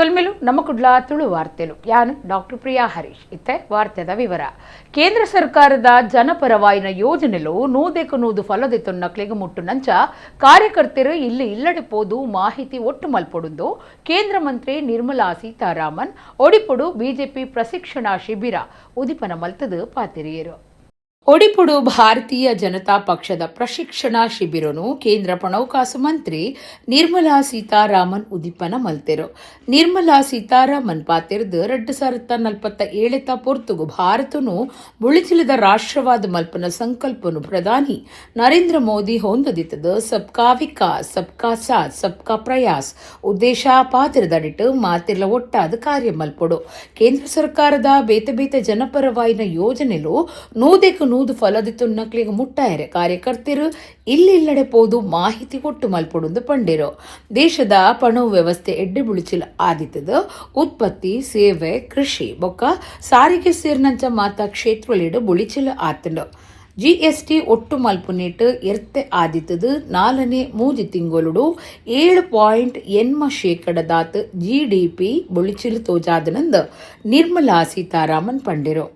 ಸೊಲ್ಮೆಲು ನಮ್ಮ ಕುಡ್ಲ ತುಳು ವಾರ್ತೆಲು. ಯಾನ್ ಡಾಕ್ಟರ್ ಪ್ರಿಯಾ ಹರೀಶ್. ಇತ್ತೆ ವಾರ್ತೆದ ವಿವರ. ಕೇಂದ್ರ ಸರ್ಕಾರದ ಜನಪರವಾಯಿನ ಯೋಜನೆಲು ನೂದೆಕು ನೂದು ಫಲದೆತ್ತೊನ್ನಕ್ಲೆಗ್ ಮುಟ್ಟುನಂಚ ಕಾರ್ಯಕರ್ತರು ಇಲ್ಲಿ ಇಲ್ಲಡೆ ಪೋದು ಮಾಹಿತಿ ಒಟ್ಟು ಮಲ್ಪೊಡುಂದು ಕೇಂದ್ರ ಮಂತ್ರಿ ನಿರ್ಮಲಾ ಸೀತಾರಾಮನ್ ಒಡಿಪುಡು ಬಿಜೆಪಿ ಪ್ರಶಿಕ್ಷಣ ಶಿಬಿರ ಉದಿಪನ ಮಲ್ತದು ಪಾತೆರಿಯರು. ಒಡಿಪುಡು ಭಾರತೀಯ ಜನತಾ ಪಕ್ಷದ ಪ್ರಶಿಕ್ಷಣ ಶಿಬಿರನು ಕೇಂದ್ರ ಪಣಕಾಸು ಮಂತ್ರಿ ನಿರ್ಮಲಾ ಸೀತಾರಾಮನ್ ಉದಿಪನ ಮಲ್ತೆರು. ನಿರ್ಮಲಾ ಸೀತಾರಾಮನ್ ಪಾತೆರ್ದು 2047 ಪೊರ್ತುಗು ಭಾರತನು ಬುಳಿಚಿಲದ ರಾಷ್ಟ್ರವಾದ ಮಲ್ಪನ ಸಂಕಲ್ಪನು ಪ್ರಧಾನಿ ನರೇಂದ್ರ ಮೋದಿ ಹೊಂದದಿತ್ತದು. ಸಬ್ಕಾ ವಿಕಾಸ್, ಸಬ್ಕಾ ಸಾಥ್, ಸಬ್ಕಾ ಪ್ರಯಾಸ್ ಉದ್ದೇಶ ಪಾತೆರದಡಿಟ್ಟು ಮಾತೆರ್ಲ ಒಟ್ಟಾದ ಕಾರ್ಯ ಮಲ್ಪೊಡು. ಕೇಂದ್ರ ಸರ್ಕಾರದ ಬೇತೆ ಬೇತೆ ಜನಪರವಾಯಿನ ಯೋಜನೆಲು ನೂದೆಕು ನೂದು ಫಲದಿತ್ತುನ್ನಕ್ಲೆಗ್ ಮುಟ್ಟಾಯರೆ ಕಾರ್ಯಕರ್ತರು ಇಲ್ಲಿಲ್ಲಡೆ ಪೋದು ಮಾಹಿತಿ ಕೊಟ್ಟು ಮಲ್ಪೊಡುಂದು ಪಂಡೆರು. ದೇಶದ ಪಣವು ವ್ಯವಸ್ಥೆ ಎಡ್ಡೆ ಬುಳಿಚಿಲ್ ಆದಿತ್ತದ. ಉತ್ಪತ್ತಿ, ಸೇವೆ, ಕೃಷಿ ಬೊಕ್ಕ ಸಾರಿಗೆ ಸೇರಿನಂಚ ಮಾತಾ ಕ್ಷೇತ್ರಲಿಡು ಬುಳಿಚಿಲ್ ಆತಂಡು. ಜಿಎಸ್ಟಿ ಒಟ್ಟು ಮಲ್ಪುನೇಟ್ ಎರ್ತೆ ಆದಿತ್ತದು. ನಾಲ್ಕನೇ ಮೂಜಿ ತಿಂಗೊಲುಡು 7.8 ಶೇಕಡದಾತ್ ಜಿಡಿಪಿ ಬುಳಿಚಿಲ್ ತೋಜಾದನಂದ್ ನಿರ್ಮಲಾ ಸೀತಾರಾಮನ್ ಪಂಡೆರು.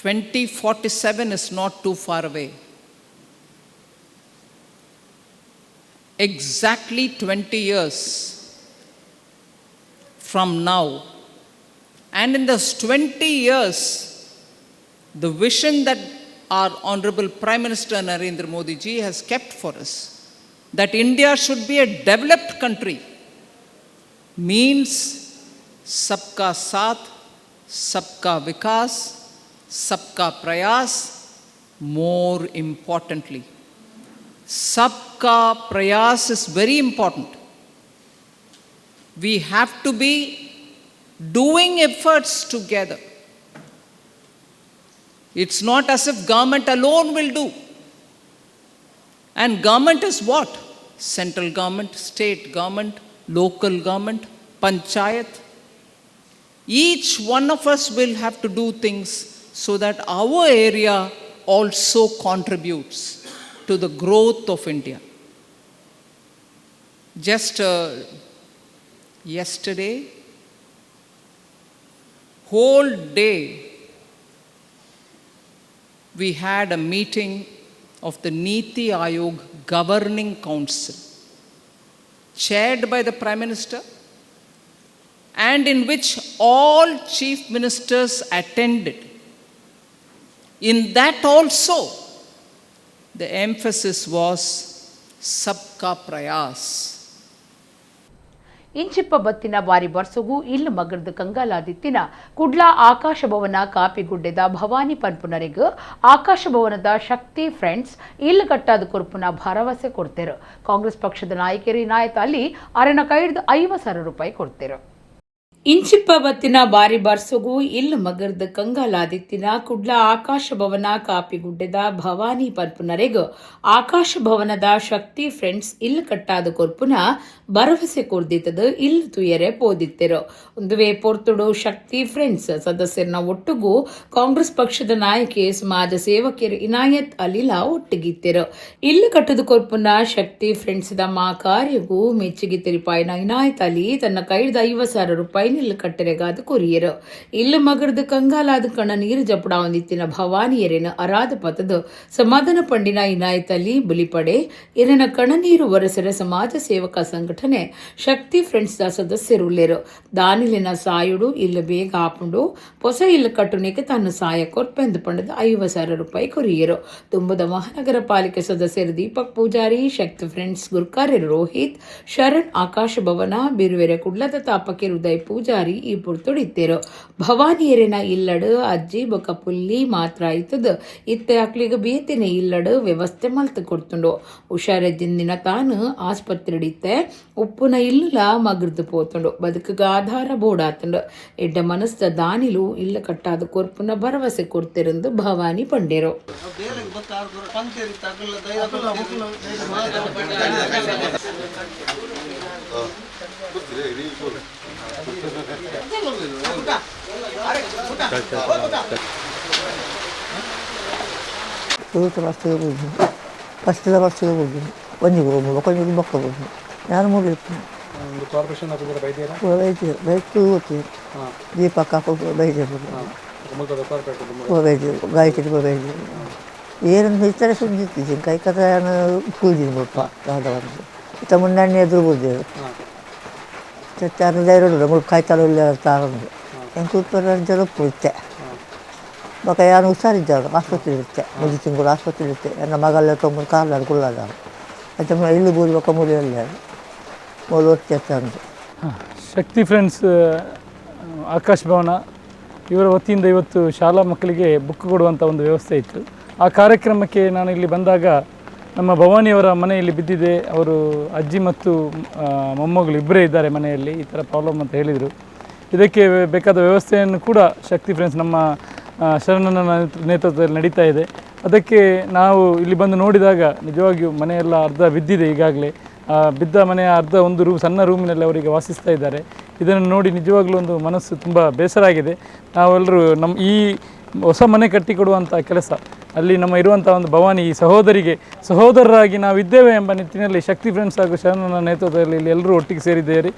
2047 is not too far away. Exactly 20 years from now. And in those 20 years, the vision that our Honorable Prime Minister Narendra Modi ji has kept for us, that India should be a developed country, means Sabka Saath, Sabka Vikas, Sabka Prayas, more importantly. Sabka Prayas is very important. We have to be doing efforts together. It's not as if government alone will do. And government is what? Central government, state government, local government, panchayat. Each one of us will have to do things so that our area also contributes to the growth of India. Just yesterday, whole day, we had a meeting of the Niti Aayog Governing Council, chaired by the Prime Minister, and in which all chief ministers attended. In that also, the emphasis was Sabka Prayas. ಇಂಚಿಪ್ಪ ಬತ್ತಿನ ಬಾರಿ ಬರ್ಸೊಗು ಇಲ್ಲು ಮಗರ್ದು ಕಂಗಾಲಾದಿತ್ತಿನ ಕುಡ್ಲ ಆಕಾಶ ಭವನ ಕಾಪಿಗುಡ್ಡೆದ ಭವಾನಿ ಪನ್ಪುನರೆಗ್ ಆಕಾಶ ಭವನದ ಶಕ್ತಿ friends ಇಲ್ಲು ಕಟ್ಟಾದ ಕೊರ್ಪುನ ಭರವಸೆ ಕೊಡ್ತೇರು. Congress ಪಕ್ಷದ ನಾಯಕರು ಇನಾಯತ್ ಅಲಿ ಅರೆನ ಕೈಡ್ದು 50,000 ರೂಪಾಯಿ ಕೊಡ್ತೇರು. ಇಂಚಿಪ್ಪ ಬತ್ತಿನ ಬಾರಿ ಬರ್ಸೊಗು ಇಲ್ಲು ಮಗರ್ದ ಕಂಗಾಲಾದಿತ್ತಿನ ಕುಡ್ಲ ಆಕಾಶ ಭವನ ಕಾಪಿಗುಡ್ಡೆದ ಭವಾನಿ ಪನ್ಪುನರೆಗ್ ಆಕಾಶ ಭವನದ ಶಕ್ತಿ ಫ್ರೆಂಡ್ಸ್ ಇಲ್ಲು ಕಟ್ಟಾದ ಕೊರ್ಪುನ ಭರವಸೆ ಕೊರ್ದಿತ್ತದು. ಇಲ್ಲು ತುಯರೆ ಪೋದಿತ್ತೆರು. ಒಂದುವೇ ಪೊರ್ತುಡು ಶಕ್ತಿ ಫ್ರೆಂಡ್ಸ್ ಸದಸ್ಯರನ ಒಟ್ಟುಗು ಕಾಂಗ್ರೆಸ್ ಪಕ್ಷದ ನಾಯಕಿ, ಸಮಾಜ ಸೇವಕಿಯರು ಇನಾಯತ್ ಅಲಿಲಾ ಒಟ್ಟಿಗಿತ್ತೆರು. ಇಲ್ಲು ಕಟ್ಟದ ಕೊರ್ಪುನ ಶಕ್ತಿ ಫ್ರೆಂಡ್ಸ್ the ಮಾ ಕಾರ್ಯಗೂ ಮೆಚ್ಚುಗೆ ತೆರಿಪಾಯಿನ ಇನಾಯತ್ ಅಲಿ ತನ್ನ ಕೈದ 50,000 ರೂಪಾಯಿ ಪೊಸವಾಯಿನ ಇಲ್ಲು ಕಟ್ಟರೆಗಾದ ಕೊರಿಯರು. ಇಲ್ಲು ಮಗರ್ದು ಕಂಗಾಲಾದ ಕಣ ನೀರು ಜಪಡಾವಂದಿತ್ತಿನ ಭವಾನಿಯರೇನ ಅರಾದ ಪತದು ಸಮಾಧಾನ ಪಂಡಿನ ಇನಾಯತ್ ಅಲಿ ಬುಲಿಪಡೆ ಇರನ ಕಣನೀರು ವರಸರ ಸಮಾಜ ಸೇವಕ ಸಂಘಟನೆ ಶಕ್ತಿ ಫ್ರೆಂಡ್ಸ್ the ಸದಸ್ಯರುಲ್ಲೇರು. ದಾನಿಲಿನ ಸಾಯುಡು ಇಲ್ಲು ಬೇಗ ಆಪುಂಡು, ಪೊಸ ಇಲ್ಲು ಕಟ್ಟುನಿಗೆ ತನ್ನ ಸಾಯ ಕೊರ್ಪೆಂದು ಪಂಡದ 50,000 ರೂಪಾಯಿ ಕೊರಿಯರು. ತುಂಬದ ಮಹಾನಗರ ಪಾಲಿಕೆ ಸದಸ್ಯರು ದೀಪಕ್ ಪೂಜಾರಿ, ಶಕ್ತಿ ಫ್ರೆಂಡ್ಸ್ ಗುರ್ಕಾರ್ಯರು ರೋಹಿತ್ ಶರಣ್, ಆಕಾಶ ಭವನ ಬಿರುವೆರೆ ಕುಡ್ಲದ ತಾಪಕಿರು ಉದಯ್ ಪೂಜಾರಿ ಈ ಪುರ್ತುಡಿತ್ತೇರು. ಭವಾನಿಯರಿನ ಇಲ್ಲಡು ಅಜ್ಜಿ ಬೊಕ ಪುಲ್ಲಿ ಮಾತ್ರ ಇತ್ತದ. ಇತ್ತೆ ಅಕ್ಲಿಗ ಬೇತಿನ ಇಲ್ಲಡು ವ್ಯವಸ್ಥೆ ಮಲ್ತು ಕೊಡ್ತುಂಡು. ಹುಷಾರಜ್ಜಿಂದಿನ ತಾನು ಆಸ್ಪತ್ರೆಡಿತ್ತೆ ಉಪ್ಪುನ ಇಲ್ಲುಲ ಮಗರ್ದು ಪೋತುಂಡು. ಬದುಕುಗ ಆಧಾರ ಬೋಡಾತುಂಡು. ಎಡ್ಡ ಮನಸ್ದ ದಾನಿಲು ಇಲ್ಲ ಕಟ್ಟಾದ ಕೊರ್ಪುನ ಭರವಸೆ ಕೊಡ್ತಿರಂದು ಭವಾನಿ ಪಂಡೇರು. ಫಸ್ಟಿದ ವರ್ಷದ ಹೋಗಿ ಒಂಜಿಗೆ ಹೋಗ್ಬೋದು, ಒಂಜಿಗೆ ಬೊಕ್ಕ ಹೋಗಿ ನಾನು ಮುಗಿರ್ತೀನಿ. ವೈದ್ಯರು ಬೈಕ್ ಹೋಗ್ತೀವಿ, ದೀಪಕ್ಕ ವೈದ್ಯರು ವೈದ್ಯರು ಗಾಯತ್ರಿ ವೈದ್ಯರು ಏನನ್ನು ಇತರೆ ಸುಂದಿತ್ತಿದ್ದೀನಿ. ಕೈ ಕಥ ಕೂದಿನಿ ಬೊಪ್ಪ ದಾದವನ್ನು ಇತ್ತ ಮುನ್ನಣ್ಣೆ ಎದುರು ಬುದ್ದಿರು ಚಾರು ಧೈರ್ಯ ಮುಳ್ಳು ಕಾಯ್ತಾಳು ತಾರಂದು ಎಂಕು ಜಲಪ್ಪು ಇತ್ತೆ. ಬೊಕ ಯಾನು ಹುಷಾರಿದ್ದಾರು ಆಸ್ಪತ್ರೆ ಇರುತ್ತೆ, ಮುಜಿ ತಿಂಗಳು ಆಸ್ಪತ್ರೆ ಇರುತ್ತೆ. ನನ್ನ ಮಗಲ್ಲ ತೊಂಬ ಕಾರ್ಲಾಡು ಕುಳ್ಳಾದಾರು ಅಂಚ ಇಲ್ಲು ಬೂರಿ ಬೊಕ ಮುರಿಯಲ್ಲಿ ಮೂಲು ಒತ್ತಿ. ಶಕ್ತಿ ಫ್ರೆಂಡ್ಸ್ ಆಕಾಶ್ ಭವನ ಇವರ ವತಿಯಿಂದ ಇವತ್ತು ಶಾಲಾ ಮಕ್ಕಳಿಗೆ ಬುಕ್ ಕೊಡುವಂಥ ಒಂದು ವ್ಯವಸ್ಥೆ ಇತ್ತು. ಆ ಕಾರ್ಯಕ್ರಮಕ್ಕೆ ನಾನು ಇಲ್ಲಿ ಬಂದಾಗ ನಮ್ಮ ಭವಾನಿಯವರ ಮನೆಯಲ್ಲಿ ಬಿದ್ದಿದೆ, ಅವರು ಅಜ್ಜಿ ಮತ್ತು ಮೊಮ್ಮಗಳು ಇಬ್ಬರೇ ಇದ್ದಾರೆ ಮನೆಯಲ್ಲಿ, ಈ ಥರ ಪ್ರಾಬ್ಲಮ್ ಅಂತ ಹೇಳಿದರು. ಇದಕ್ಕೆ ಬೇಕಾದ ವ್ಯವಸ್ಥೆಯನ್ನು ಕೂಡ ಶಕ್ತಿ ಫ್ರೆಂಡ್ಸ್ ನಮ್ಮ ಶರಣನ ನೇತೃತ್ವದಲ್ಲಿ ನಡೀತಾ ಇದೆ. ಅದಕ್ಕೆ ನಾವು ಇಲ್ಲಿ ಬಂದು ನೋಡಿದಾಗ ನಿಜವಾಗಿಯೂ ಮನೆಯೆಲ್ಲ ಅರ್ಧ ಬಿದ್ದಿದೆ ಈಗಾಗಲೇ. ಬಿದ್ದ ಮನೆಯ ಅರ್ಧ ಒಂದು ರೂಮ್, ಸಣ್ಣ ರೂಮಿನಲ್ಲಿ ಅವರಿಗೆ ವಾಸಿಸ್ತಾ ಇದ್ದಾರೆ. ಇದನ್ನು ನೋಡಿ ನಿಜವಾಗ್ಲೂ ಒಂದು ಮನಸ್ಸು ತುಂಬ ಬೇಸರ ಆಗಿದೆ. ನಾವೆಲ್ಲರೂ ನಮ್ಮ ಈ ಹೊಸ ಮನೆ ಕಟ್ಟಿಕೊಡುವಂಥ ಕೆಲಸ ಅಲ್ಲಿ ನಮ್ಮ ಇರುವಂಥ ಒಂದು ಭವಾನಿ ಈ ಸಹೋದರಿಗೆ ಸಹೋದರರಾಗಿ ನಾವಿದ್ದೇವೆ ಎಂಬ ನಿಟ್ಟಿನಲ್ಲಿ ಶಕ್ತಿ ಫ್ರೆಂಡ್ಸ್ ಹಾಗೂ ಶರಣನ ನೇತೃತ್ವದಲ್ಲಿ ಇಲ್ಲಿ ಎಲ್ಲರೂ ಒಟ್ಟಿಗೆ ಸೇರಿದ್ದೇವೆ.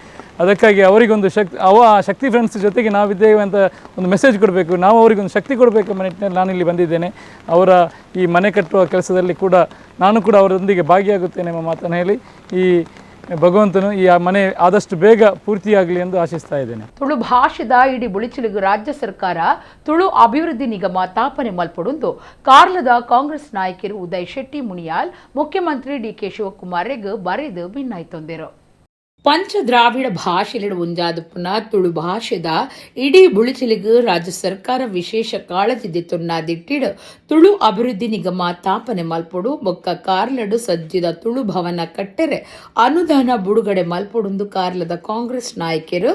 ಅದಕ್ಕಾಗಿ ಅವರಿಗೊಂದು ಶಕ್ತಿ, ಆ ಶಕ್ತಿ ಫ್ರೆಂಡ್ಸ್ ಜೊತೆಗೆ ನಾವಿದ್ದೇವೆ ಅಂತ ಒಂದು ಮೆಸೇಜ್ ಕೊಡಬೇಕು, ನಾವು ಅವರಿಗೊಂದು ಶಕ್ತಿ ಕೊಡಬೇಕು ಎಂಬ ನಿಟ್ಟಿನಲ್ಲಿ ನಾನಿಲ್ಲಿ ಬಂದಿದ್ದೇನೆ. ಅವರ ಈ ಮನೆ ಕಟ್ಟುವ ಕೆಲಸದಲ್ಲಿ ಕೂಡ ನಾನು ಕೂಡ ಅವರೊಂದಿಗೆ ಭಾಗಿಯಾಗುತ್ತೇನೆ ಎಂಬ ಮಾತನ್ನು ಹೇಳಿ ಈ ಭಗವಂತನು ಈ ಮನೆ ಆದಷ್ಟು ಬೇಗ ಪೂರ್ತಿಯಾಗಲಿ ಎಂದು ಆಶಿಸ್ತಾ ಇದ್ದೇನೆ. ತುಳು ಭಾಷೆದ ಇಡೀ ಬುಳಿಚಿಲಿಗು ರಾಜ್ಯ ಸರ್ಕಾರ ತುಳು ಅಭಿವೃದ್ಧಿ ನಿಗಮ ತಾಪನೆ ಮಲ್ಪಡುಂದು ಕಾರ್ಲದ ಕಾಂಗ್ರೆಸ್ ನಾಯಕರು ಉದಯ್ ಶೆಟ್ಟಿ ಮುನಿಯಾಲ್ ಮುಖ್ಯಮಂತ್ರಿ ಡಿಕೆ ಶಿವಕುಮಾರ್ಗ್ ಬರೆದು ಭಿನ್ನಾಯ್ತೊಂದಿರು. ಪಂಚದ್ರಾವಿಡ ಭಾಷೆಲಿಡು ಒಂಜಾದುಪ್ಪುನ ತುಳು ಭಾಷೆದ ಇಡೀ ಬುಳಿಚಿಲಿಗು ರಾಜ್ಯ ಸರ್ಕಾರ ವಿಶೇಷ ಕಾಳಜಿ ದೆತ್ತೊನ್ನ ದಿಟ್ಟಿಡು ತುಳು ಅಭಿವೃದ್ಧಿ ನಿಗಮ ತಾಪನೆ ಮಲ್ಪೊಡು ಬೊಕ್ಕ ಕಾರ್ಲಡು ಸಜ್ಜಿದ ತುಳು ಭವನ ಕಟ್ಟೆರೆ ಅನುದಾನ ಬುಡುಗಡೆ ಮಲ್ಪೊಡುಂದು ಕಾರ್ಲದ ಕಾಂಗ್ರೆಸ್ ನಾಯಕರು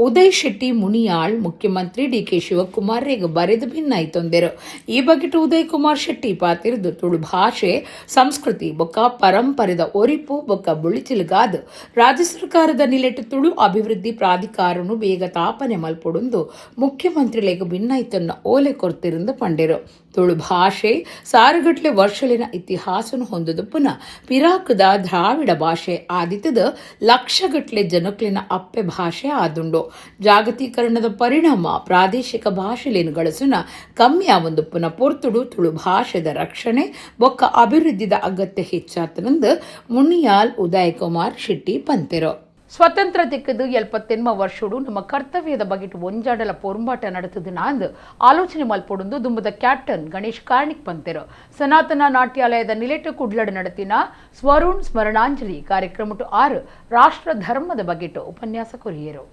ಉದಯ್ ಶೆಟ್ಟಿ ಮುನಿಯಾಳ್ ಮುಖ್ಯಮಂತ್ರಿ ಡಿಕೆ ಶಿವಕುಮಾರ್ ಬರೆದು ಭಿನ್ನಾಯ್ತೊಂದಿರು. ಈ ಬಗೆಟ್ ಉದಯ್ ಕುಮಾರ್ ಶೆಟ್ಟಿ ಪಾತಿರಿದು ತುಳು ಭಾಷೆ ಸಂಸ್ಕೃತಿ ಬೊಕ್ಕ ಪರಂಪರೆದ ಒರಿಪು ಬೊಕ್ಕ ಬುಳಿಚಿಲಿಗಾದ್ ರಾಜ್ಯ ಸರ್ಕಾರದ ನಿಲೆಟ್ಟು ತುಳು ಅಭಿವೃದ್ಧಿ ಪ್ರಾಧಿಕಾರನು ಬೇಗ ತಾಪನೆ ಮಲ್ಪೊಡುಂದು ಮುಖ್ಯಮಂತ್ರಿಲೆಗ್ ಭಿನ್ನಾಯ್ತನ್ನ ಓಲೆ ಕೊರ್ತಿರಂದು ಪಂಡೆರು. ತುಳು ಭಾಷೆ ಸಾರುಗಟ್ಲೆ ವರ್ಷಲಿನ ಇತಿಹಾಸನು ಹೊಂದದು ಪುನಃ ಪಿರಾಕದ ದ್ರಾವಿಡ ಭಾಷೆ ಆದಿತದ ಲಕ್ಷಗಟ್ಲೆ ಜನಕ್ಲಿನ ಅಪ್ಪೆ ಭಾಷೆ ಆದುಂಡು. ಜಾಗತೀಕರಣದ ಪರಿಣಾಮ ಪ್ರಾದೇಶಿಕ ಭಾಷೆಲೇನು ಗಳಸುನ ಕಮ್ಮಿ ಒಂದು ಪುನಃ ಪೊರ್ತುಡು ತುಳು ಭಾಷೆದ ರಕ್ಷಣೆ ಬೊಕ್ಕ ಅಭಿವೃದ್ಧಿದ ಅಗತ್ಯ ಹೆಚ್ಚಾತನಂದು ಮುನಿಯಾಲ್ ಉದಯ್ ಕುಮಾರ್ ಶೆಟ್ಟಿ ಪಂತೆರು. ಸ್ವತಂತ್ರ ತಿಕ್ಕದು 78 ವರ್ಷಡು ನಮ್ಮ ಕರ್ತವ್ಯದ ಬಗೆಟ್ ಒಂಜಾಡಲ ಪೊರುಂಬಾಟ ನಡೆತದು ನಾಂದು ಆಲೋಚನೆ ಮಲ್ಪೊಡುಂದು ದುಂಬದ ಕ್ಯಾಪ್ಟನ್ ಗಣೇಶ್ ಕಾರ್ಣಿಕ್ ಪಂತೆರು. ಸನಾತನ ನಾಟ್ಯಾಲಯದ ನಿಲೆಟು ಕುಡ್ಲಡು ನಡೆತಿನ ಸ್ವರುಣ್ ಸ್ಮರಣಾಂಜಲಿ ಕಾರ್ಯಕ್ರಮಟು 6 ರಾಷ್ಟ್ರ ಧರ್ಮದ ಬಗೆಟ್ ಉಪನ್ಯಾಸ ಕೊರಿಯರು.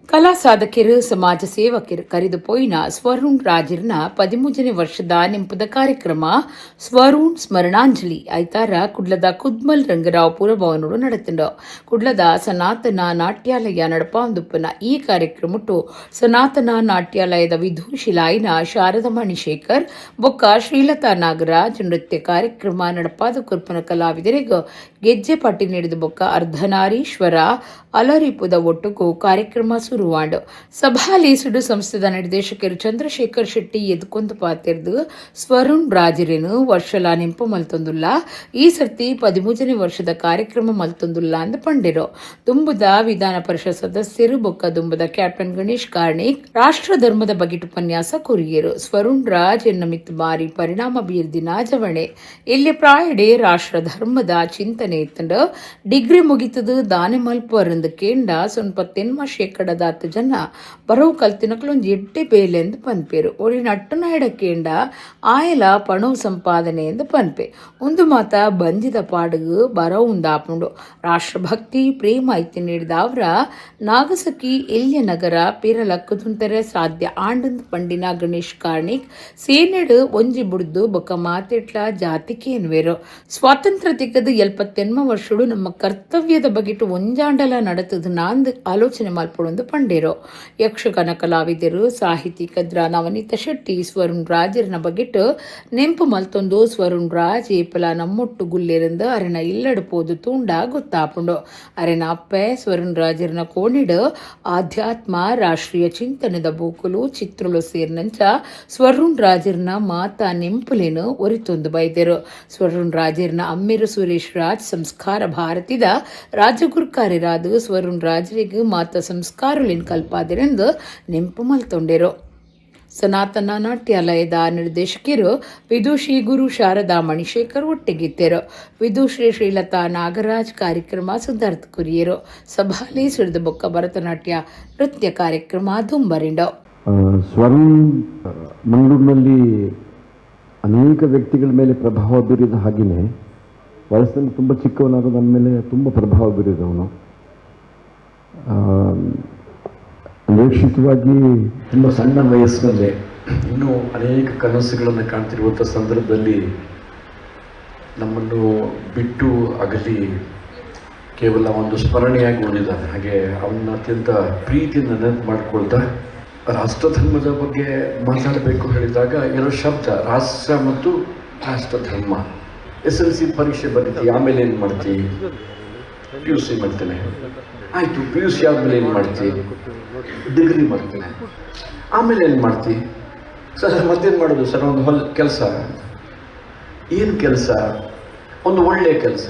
ಕಲಾ ಸಾಧಕರು ಸಮಾಜ ಸೇವಕರು ಕರೆದು ಪೋಯಿನ ಸ್ವರುಣ್ ರಾಜರ್ನ 13ನೇ ವರ್ಷದ ನೆಂಪುದ ಕಾರ್ಯಕ್ರಮ ಸ್ವರುಣ್ ಸ್ಮರಣಾಂಜಲಿ ಐತಾರ ಕುಡ್ಲದ ಕುದ್ಮಲ್ ರಂಗರಾವ್ ಪುರಭವನೋಡು ನಡೆತುಂಡು. ಕುಡ್ಲದ ಸನಾತನ ನಾಟ್ಯಾಲಯ ನಡಪಾಂದುಪ್ಪನ ಈ ಕಾರ್ಯಕ್ರಮಟ್ಟು ಸನಾತನ ನಾಟ್ಯಾಲಯದ ವಿಧೂಷಿಲಾಯಿನ ಶಾರದಮಣಿ ಶೇಖರ್ ಬೊಕ್ಕ ಶ್ರೀಲತಾ ನಾಗರಾಜ್ ನೃತ್ಯ ಕಾರ್ಯಕ್ರಮ ನಡಪಾದ ಕುರ್ಪನ ಕಲಾವಿದರಿಗೆ ಗೆಜ್ಜೆ ಪಟ್ಟಿ ನೀಡಿದ ಬೊಕ್ಕ ಅರ್ಧನಾರೀಶ್ವರ ಅಲರಿಪುದ ಒಟ್ಟುಗು ಕಾರ್ಯಕ್ರಮ ಸುರುವಾಂಡು. ಸಭಾಲೇಸುಡು ಸಂಸ್ಥೆದ ನಿರ್ದೇಶಕರು ಚಂದ್ರಶೇಖರ್ ಶೆಟ್ಟಿ ಎದ್ಕೊಂದು ಪಾತೆರ್ದು ಸ್ವರುಣ್ ರಾಜರೇನು ವರ್ಷಲ ನೆಂಪು ಮಲ್ತೊಂದುಲ್ಲ, ಈ ಸರ್ತಿ 13ನೇ ವರ್ಷದ ಕಾರ್ಯಕ್ರಮ ಮಲ್ತೊಂದುಲ್ಲ ಅಂದ್ ಪಂಡಿರು. ದುಂಬುದ ವಿಧಾನ ಪರಿಷತ್ ಸದಸ್ಯರು ಬೊಕ್ಕ ದುಂಬುದ ಕ್ಯಾಪ್ಟನ್ ಗಣೇಶ್ ಕಾರ್ಣಿಕ್ ರಾಷ್ಟ್ರ ಧರ್ಮದ ಬಗೆಟ್ ಉಪನ್ಯಾಸ ಕೊರಿಯರು. ಸ್ವರುಣ್ ರಾಜ್ ಎನ್ನ ಮಿತ್ ಬಾರಿ ಪರಿಣಾಮ ಬೀರ್ದಿನ ಜವಣೆ ಎಲ್ಲಿ ಪ್ರಾಯಡೆ ರಾಷ್ಟ್ರ ಧರ್ಮದ ಚಿಂತನೆ ಇತ್ತಂಡು. ಡಿಗ್ರಿ ಮುಗಿತದು ದಾನೆ ಮಲ್ಪುವರಂದು ಕೇಂಡ ಸೊನ್ಪತ್ತೆನ್ಮ ಶೇಕಡದಾತ್ ಜನ ಬರವು ಕಲ್ತಿನಕ್ಲೊಂಜಿ ಎಡ್ಡೆ ಬೇಲೆ ಎಂದು ಪನ್ಪೇರು. ಒರಿ ನಟ್ಟುನಾಯಡ ಕೇಂಡ ಆಯಲ ಪಣವು ಸಂಪಾದನೆ ಎಂದು ಪನ್ಪೆ. ಒಂದು ಮಾತ ಬಂಜಿದ ಪಾಡುಗು ಬರವುಂದಾಪುಂಡು. ರಾಷ್ಟ್ರಭಕ್ತಿ ಪ್ರೇಮ ಐತಿ ನೀಡಿದವರ ನಾಗಸಕಿ ಎಲ್ಯ ನಗರ ಪಿರಲಕ್ಕುದುಂತರೆ ಸಾಧ್ಯ ಆಂಡಂದ್ ಪಂಡಿನ ಗಣೇಶ್ ಕಾರ್ಣಿಕ್ ಸೇನೆಡು ಒಂಜಿ ಬುಡ್ದು ಬೊಕ್ಕ ಮಾತೆಟ್ಲ ಜಾತಿಕೇನ್ವೇರು. ಸ್ವಾತಂತ್ರ್ಯ ತಿಕ್ಕದು 78 ವರ್ಷಡು ನಮ್ಮ ಕರ್ತವ್ಯದ ಬಗೆಟು ಒಂಜಾಂಡಲ ನಡತದು ನಾಂದ್ ಆಲೋಚನೆ ಮಲ್ಪೊಡೊಂದು ಪಂಡೇರು. ಯಕ್ಷಗಾನ ಕಲಾವಿದರು ಸಾಹಿತಿ ಕದ್ರ ನವನೀತ ಶೆಟ್ಟಿ ಸ್ವರುಣ್ ರಾಜರನ ಬಗೆಟು ನೆಂಪು ಮಲ್ತೊಂದು ಸ್ವರುಣ್ ರಾಜ್ ಏಪಲ ನಮ್ಮೊಟ್ಟು ಗುಲ್ಲೆರಂದು ಅರೆನ ಇಲ್ಲಡು ಪೋದು ತೂಂಡ ಗೊತ್ತಾಪುಂಡು. ಅರೆನ ಅಪ್ಪೆ ಸ್ವರುಣ್ ರಾಜರನ ಕೋಣಿಡು ಆಧ್ಯಾತ್ಮ ರಾಷ್ಟ್ರೀಯ ಚಿಂತನೆದ ಬೂಕುಲು ಚಿತ್ರಲು ಸೇರ್ನಂಚ ಸ್ವರುಣ್ ರಾಜರ್ನ ಮಾತಾ ನೆಂಪುಲೇನು ಒರಿತೊಂದು ಬೈದೆರು. ಸ್ವರುಣ್ ರಾಜರ್ನ ಅಮ್ಮಿರು ಸುರೇಶ್ ರಾಜ್ ಸಂಸ್ಕಾರ ಭಾರತಿದ ರಾಜಗುರ್ಕಾರ್ಯರಾದ ಸ್ವರುಣ್ ರಾಜರಿಗೆ ಮಾತ ಸಂಸ್ಕಾರಲಿನ್ ಕಲ್ಪಾದಿರೆಂದು ನೆಂಪು ಮಲ್ತೊಂಡೆರು. ಸನಾತನ ನಾಟ್ಯಾಲಯದ ನಿರ್ದೇಶಕಿಯರು ವಿದುಷಿ ಗುರು ಶಾರದಾ ಮಣಿಶೇಖರ್ ಒಟ್ಟಿಗಿದ್ದರು. ವಿದುಶ್ರೀ ಶ್ರೀಲತಾ ನಾಗರಾಜ್ ಕಾರ್ಯಕ್ರಮ ಸುಧಾರ್ಥ ಕುರಿಯರು. ಸಭಾಲಿ ಸುರಿದ ಬೊಕ್ಕ ಭರತನಾಟ್ಯ ನೃತ್ಯ ಕಾರ್ಯಕ್ರಮ ದುಂಬರಿಂಡು. ಸ್ವರುಣ್ ಮಂಗಳೂರಿನಲ್ಲಿ ಅನೇಕ ವ್ಯಕ್ತಿಗಳ ಮೇಲೆ ಪ್ರಭಾವ ಬೀರಿದ ಹಾಗೆಯೇ ವಯಸ್ಸಿನಲ್ಲಿ ತುಂಬ ಚಿಕ್ಕವನಾದ ನನ್ನ ಮೇಲೆ ತುಂಬ ಪ್ರಭಾವ ಬೀರಿದವನು. ಅನಿರೀಕ್ಷಿತವಾಗಿ ತುಂಬ ಸಣ್ಣ ವಯಸ್ಸಿನಲ್ಲೇ ಇನ್ನೂ ಅನೇಕ ಕನಸುಗಳನ್ನು ಕಾಣ್ತಿರುವಂಥ ಸಂದರ್ಭದಲ್ಲಿ ನಮ್ಮನ್ನು ಬಿಟ್ಟು ಅಗಲಿ ಕೇವಲ ಒಂದು ಸ್ಮರಣೆಯಾಗಿ ಉಳಿದಿದ್ದಾನೆ. ಹಾಗೆ ಅವನ್ನ ಅತ್ಯಂತ ಪ್ರೀತಿಯಿಂದ ನೆನಪು ಮಾಡಿಕೊಳ್ತಾ ರಾಷ್ಟ್ರಧರ್ಮದ ಬಗ್ಗೆ ಮಾತಾಡಬೇಕು ಹೇಳಿದಾಗ ಎರಡು ಶಬ್ದ, ರಾಷ್ಟ್ರ ಮತ್ತು ರಾಷ್ಟ್ರಧರ್ಮ. SLC ಪರೀಕ್ಷೆ ಬರೀತಿ, ಆಮೇಲೆ ಏನು ಮಾಡ್ತಿ? PUC ಮಾಡ್ತೇನೆ. ಆಯಿತು, PUC ಆದಮೇಲೆ ಏನು ಮಾಡ್ತಿ? ಡಿಗ್ರಿ ಮಾಡ್ತೇನೆ. ಆಮೇಲೆ ಏನು ಮಾಡ್ತಿ ಸರ್? ಮತ್ತೇನು ಮಾಡೋದು ಸರ್? ಒಂದು ಹೊಲ ಕೆಲಸ. ಏನು ಕೆಲಸ? ಒಂದು ಒಳ್ಳೆಯ ಕೆಲಸ.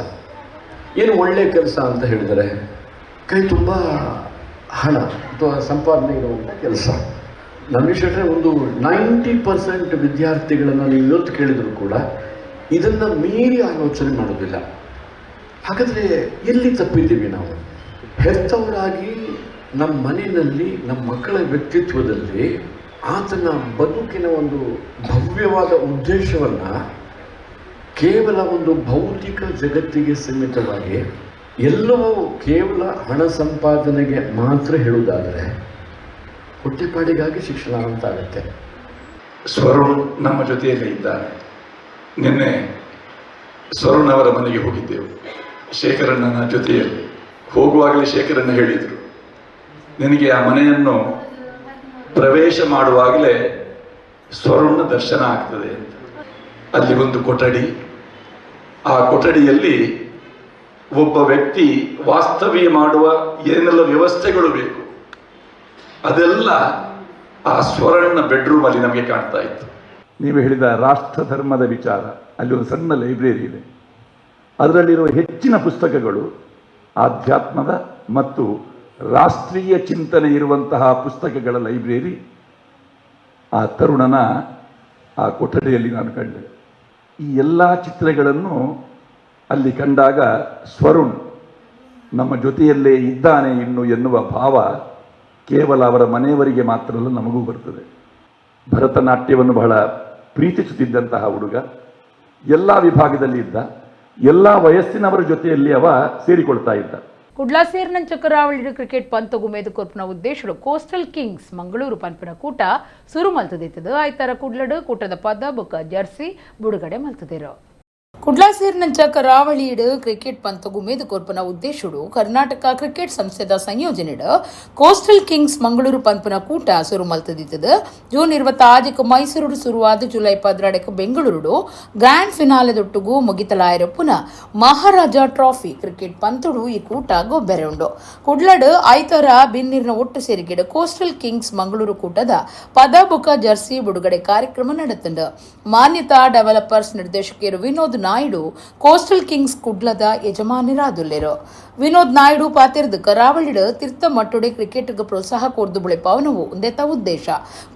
ಏನು ಒಳ್ಳೆಯ ಕೆಲಸ ಅಂತ ಹೇಳಿದರೆ ಕೈ ತುಂಬ ಹಣ ಅಥವಾ ಸಂಪಾದನೆ ಇರುವಂಥ ಕೆಲಸ. ನನ್ನ ವಿಷಯ ಒಂದು 90% ವಿದ್ಯಾರ್ಥಿಗಳನ್ನು ನೀವು ಇವತ್ತು ಕೇಳಿದರೂ ಕೂಡ ಇದನ್ನು ಮೀರಿ ಆಲೋಚನೆ ಮಾಡೋದಿಲ್ಲ. ಹಾಗಾದರೆ ಎಲ್ಲಿ ತಪ್ಪಿದ್ದೀವಿ ನಾವು? ಹೆತ್ತವರಾಗಿ ನಮ್ಮ ಮನೆಯಲ್ಲಿ ನಮ್ಮ ಮಕ್ಕಳ ವ್ಯಕ್ತಿತ್ವದಲ್ಲಿ ಆತನ ಬದುಕಿನ ಒಂದು ಭವ್ಯವಾದ ಉದ್ದೇಶವನ್ನು ಕೇವಲ ಒಂದು ಭೌತಿಕ ಜಗತ್ತಿಗೆ ಸೀಮಿತವಾಗಿ ಎಲ್ಲವೂ ಕೇವಲ ಹಣ ಸಂಪಾದನೆಗೆ ಮಾತ್ರ ಹೇಳುವುದಾದರೆ ಹೊಟ್ಟೆಪಾಡಿಗಾಗಿ ಶಿಕ್ಷಣ ಅಂತಾಗುತ್ತೆ. ಸ್ವರುಣ್ ನಮ್ಮ ಜೊತೆಯಲ್ಲೇ ಇದ್ದಾನೆ. ನಿನ್ನೆ ಸ್ವರುಣ್ ಅವರ ಮನೆಗೆ ಹೋಗಿದ್ದೆವು ಶೇಖರಣ್ಣನ ಜೊತೆಯಲ್ಲಿ. ಹೋಗುವಾಗಲೇ ಶೇಖರಣ್ಣ ಹೇಳಿದರು, ನಿನಗೆ ಆ ಮನೆಯನ್ನು ಪ್ರವೇಶ ಮಾಡುವಾಗಲೇ ಸ್ವರುಣ್ನ ದರ್ಶನ ಆಗ್ತದೆ ಅಂತ. ಅಲ್ಲಿ ಒಂದು ಕೊಠಡಿ, ಆ ಕೊಠಡಿಯಲ್ಲಿ ಒಬ್ಬ ವ್ಯಕ್ತಿ ವಾಸ್ತವ್ಯ ಮಾಡುವ ಏನೆಲ್ಲ ವ್ಯವಸ್ಥೆಗಳು ಬೇಕು ಅದೆಲ್ಲ ಆ ಸ್ವರ್ಣ ಬೆಡ್ರೂಮಲ್ಲಿ ನಮಗೆ ಕಾಣ್ತಾ ಇತ್ತು. ನೀವು ಹೇಳಿದ ರಾಷ್ಟ್ರಧರ್ಮದ ವಿಚಾರ, ಅಲ್ಲಿ ಒಂದು ಸಣ್ಣ ಲೈಬ್ರರಿ ಇದೆ. ಅದರಲ್ಲಿರುವ ಹೆಚ್ಚಿನ ಪುಸ್ತಕಗಳು ಆಧ್ಯಾತ್ಮದ ಮತ್ತು ರಾಷ್ಟ್ರೀಯ ಚಿಂತನೆ ಇರುವಂತಹ ಪುಸ್ತಕಗಳ ಲೈಬ್ರರಿ ಆ ತರುಣನ ಆ ಕೊಠಡಿಯಲ್ಲಿ ನಾನು ಕಂಡೆ. ಈ ಎಲ್ಲ ಚಿತ್ರಗಳನ್ನು ಅಲ್ಲಿ ಕಂಡಾಗ ಸ್ವರುಣ್ ನಮ್ಮ ಜೊತೆಯಲ್ಲೇ ಇದ್ದಾನೆ ಇನ್ನು ಎನ್ನುವ ಭಾವ ಕೇವಲ ಅವರ ಮನೆಯವರಿಗೆ ಮಾತ್ರ ಅಲ್ಲ, ನಮಗೂ ಬರ್ತದೆ. ಭರತನಾಟ್ಯವನ್ನು ಬಹಳ ಪ್ರೀತಿಸುತ್ತಿದ್ದಂತಹ ಹುಡುಗ, ಎಲ್ಲ ವಿಭಾಗದಲ್ಲಿ ಇದ್ದ, ಎಲ್ಲ ವಯಸ್ಸಿನವರ ಜೊತೆಯಲ್ಲಿ ಅವ ಸೇರಿಕೊಳ್ತಾ ಇದ್ದ. ಕುಡ್ಲಾ ಸೇರಿನಂಚ ಕರಾವಳಿ ಕ್ರಿಕೆಟ್ ಪಂತಗು ಮೇದುಕೊರ್ಪುನ ಉದ್ದೇಶಡು ಕೋಸ್ಟಲ್ ಕಿಂಗ್ಸ್ ಮಂಗಳೂರು ಪನ್ಪಿನ ಕೂಟ ಸುರು ಮಲ್ತದಿತ್ತದು. ಆಯ್ತಾರ ಕುಡ್ಲಡು ಕೂಟದ ಪದ ಬೊಕ್ಕ ಜರ್ಸಿ ಬಿಡುಗಡೆ ಮಲ್ತದಿರು. ಕುಡ್ಲಾ ಸೇರಿನಂಚ ಕರಾವಳಿಯಿಡು ಕ್ರಿಕೆಟ್ ಪಂತಗು ಉಮೇದು ಕೊರ್ಪುನ ಉದ್ದೇಶಡು ಕರ್ನಾಟಕ ಕ್ರಿಕೆಟ್ ಸಂಸ್ಥೆದ ಸಂಯೋಜನೆಡು ಕೋಸ್ಟಲ್ ಕಿಂಗ್ಸ್ ಮಂಗಳೂರು ಪಂಪುನ ಕೂಟ ಸುರು ಮಲ್ತದಿತ್ತದು. ಜೂನ್ 26ಕ್ಕೆ ಮೈಸೂರು ಶುರುವಾದ ಜುಲೈ 12ಕ್ಕೆ ಬೆಂಗಳೂರು ಗ್ರ್ಯಾಂಡ್ ಫಿನಾಲೆ ದೊಟ್ಟುಗು ಮುಗಿತಲಾಯರ ಪುನಃ ಮಹಾರಾಜ ಟ್ರಾಫಿ ಕ್ರಿಕೆಟ್ ಪಂತುಡು ಈ ಕೂಟ ಗೊಬ್ಬೆರೆ ಉಂಡು. ಕುಡ್ಲಡು ಐತರ ಬಿನ್ನಿರ್ನ ಒಟ್ಟು ಸೇರಿಗೆಡು ಕೋಸ್ಟಲ್ ಕಿಂಗ್ಸ್ ಮಂಗಳೂರು ಕೂಟದ ಪದಬುಕ ಜರ್ಸಿ ಬಿಡುಗಡೆ ಕಾರ್ಯಕ್ರಮ ನಡೆತುಂಡು. ಮಾನ್ಯತಾ ಡೆವಲಪರ್ಸ್ ನಿರ್ದೇಶಕರು ವಿನೋದ್ ನಾಯ್ಡು ಕೋಸ್ಟಲ್ ಕಿಂಗ್ಸ್ ಕುಡ್ಲದ ಯಜಮಾನರಾದುಲ್ಲೆರು. ವಿನೋದ್ ನಾಯ್ಡು ಪಾತಿರ್ದು ಕರಾವಳಿಡು ತಿರ್ತ ಮಟ್ಟುಡೆ ಕ್ರಿಕೆಟ್ಗೆ ಪ್ರೋತ್ಸಾಹ ಕೋರ್ದು ಬುಳೆಪಾವನವು ಉಂದೆತ ಉದ್ದೇಶ.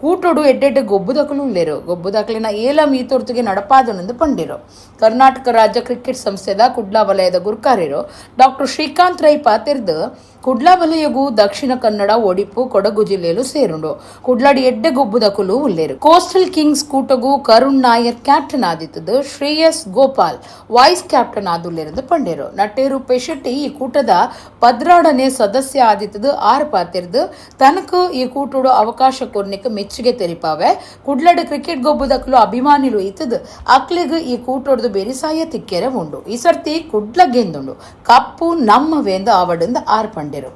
ಕೂಟೋಡು ಎಡ್ಡೆಡ್ಡೆ ಗೊಬ್ಬುದಕಲು ಉಲ್ಲೆರು. ಗೊಬ್ಬುದಕಲಿನ ಏಲ ಮೀತೊರ್ತುಗೆ ನಡಪಾದನೆಂದು ಪಂಡಿರು. ಕರ್ನಾಟಕ ರಾಜ್ಯ ಕ್ರಿಕೆಟ್ ಸಂಸ್ಥೆದ ಕುಡ್ಲಾ ವಲಯದ ಗುರ್ಕಾರ್ಯರು ಡಾಕ್ಟರ್ ಶ್ರೀಕಾಂತ್ ರೈ ಪಾತಿರ್ದು ಕುಡ್ಲಾ ವಲಯಗೂ ದಕ್ಷಿಣ ಕನ್ನಡ, ಒಡಿಪು, ಕೊಡಗು ಜಿಲ್ಲೆಯಲ್ಲೂ ಸೇರುಂಡು. ಕುಡ್ಲಾಡಿ ಎಡ್ಡೆ ಗೊಬ್ಬುದಕುಲು ಉಲ್ಲೇರು. ಕೋಸ್ಟಲ್ ಕಿಂಗ್ಸ್ ಕೂಟಗೂ ಕರುಣ್ ನಾಯರ್ ಕ್ಯಾಪ್ಟನ್ ಆದಿತ್ತದು ಶ್ರೇಯಸ್ ಗೋಪಾಲ್ ವೈಸ್ ಕ್ಯಾಪ್ಟನ್ ಆದುಲ್ಲೆರೆಂದು ಪಂಡೇರು. ನಟ್ಟೇರು ಶೆಟ್ಟಿ ಈ ಕೂಟದ 12ನೇ ಸದಸ್ಯ ಆದಿತ್ತದು ಆರ್ ಪಾತಿರ್ದು ತನಕು ಈ ಕೂಟೋಡು ಅವಕಾಶ ಕೊರ್ನಿಕ್ ಮೆಚ್ಚುಗೆ ತೆರಿಪಾವೆ. ಕುಡ್ಲಡ್ ಕ್ರಿಕೆಟ್ ಗೊಬ್ಬುದಕಲು ಅಭಿಮಾನಿಲು ಇತ್ತದು ಅಕ್ಲಿಗ್ ಈ ಕೂಟೋಡ್ದು ಬೇರಿ ಸಾಯ ತಿಕ್ಕೆರೆ ಉಂಡು. ಈ ಸರ್ತಿ ಕುಡ್ಲ ಗೆಂದುಂಡು ಕಪ್ಪು ನಮ್ಮವೇಂದು ಆವಡಿಂದ ಆರ್ ಪಂಡೇರು.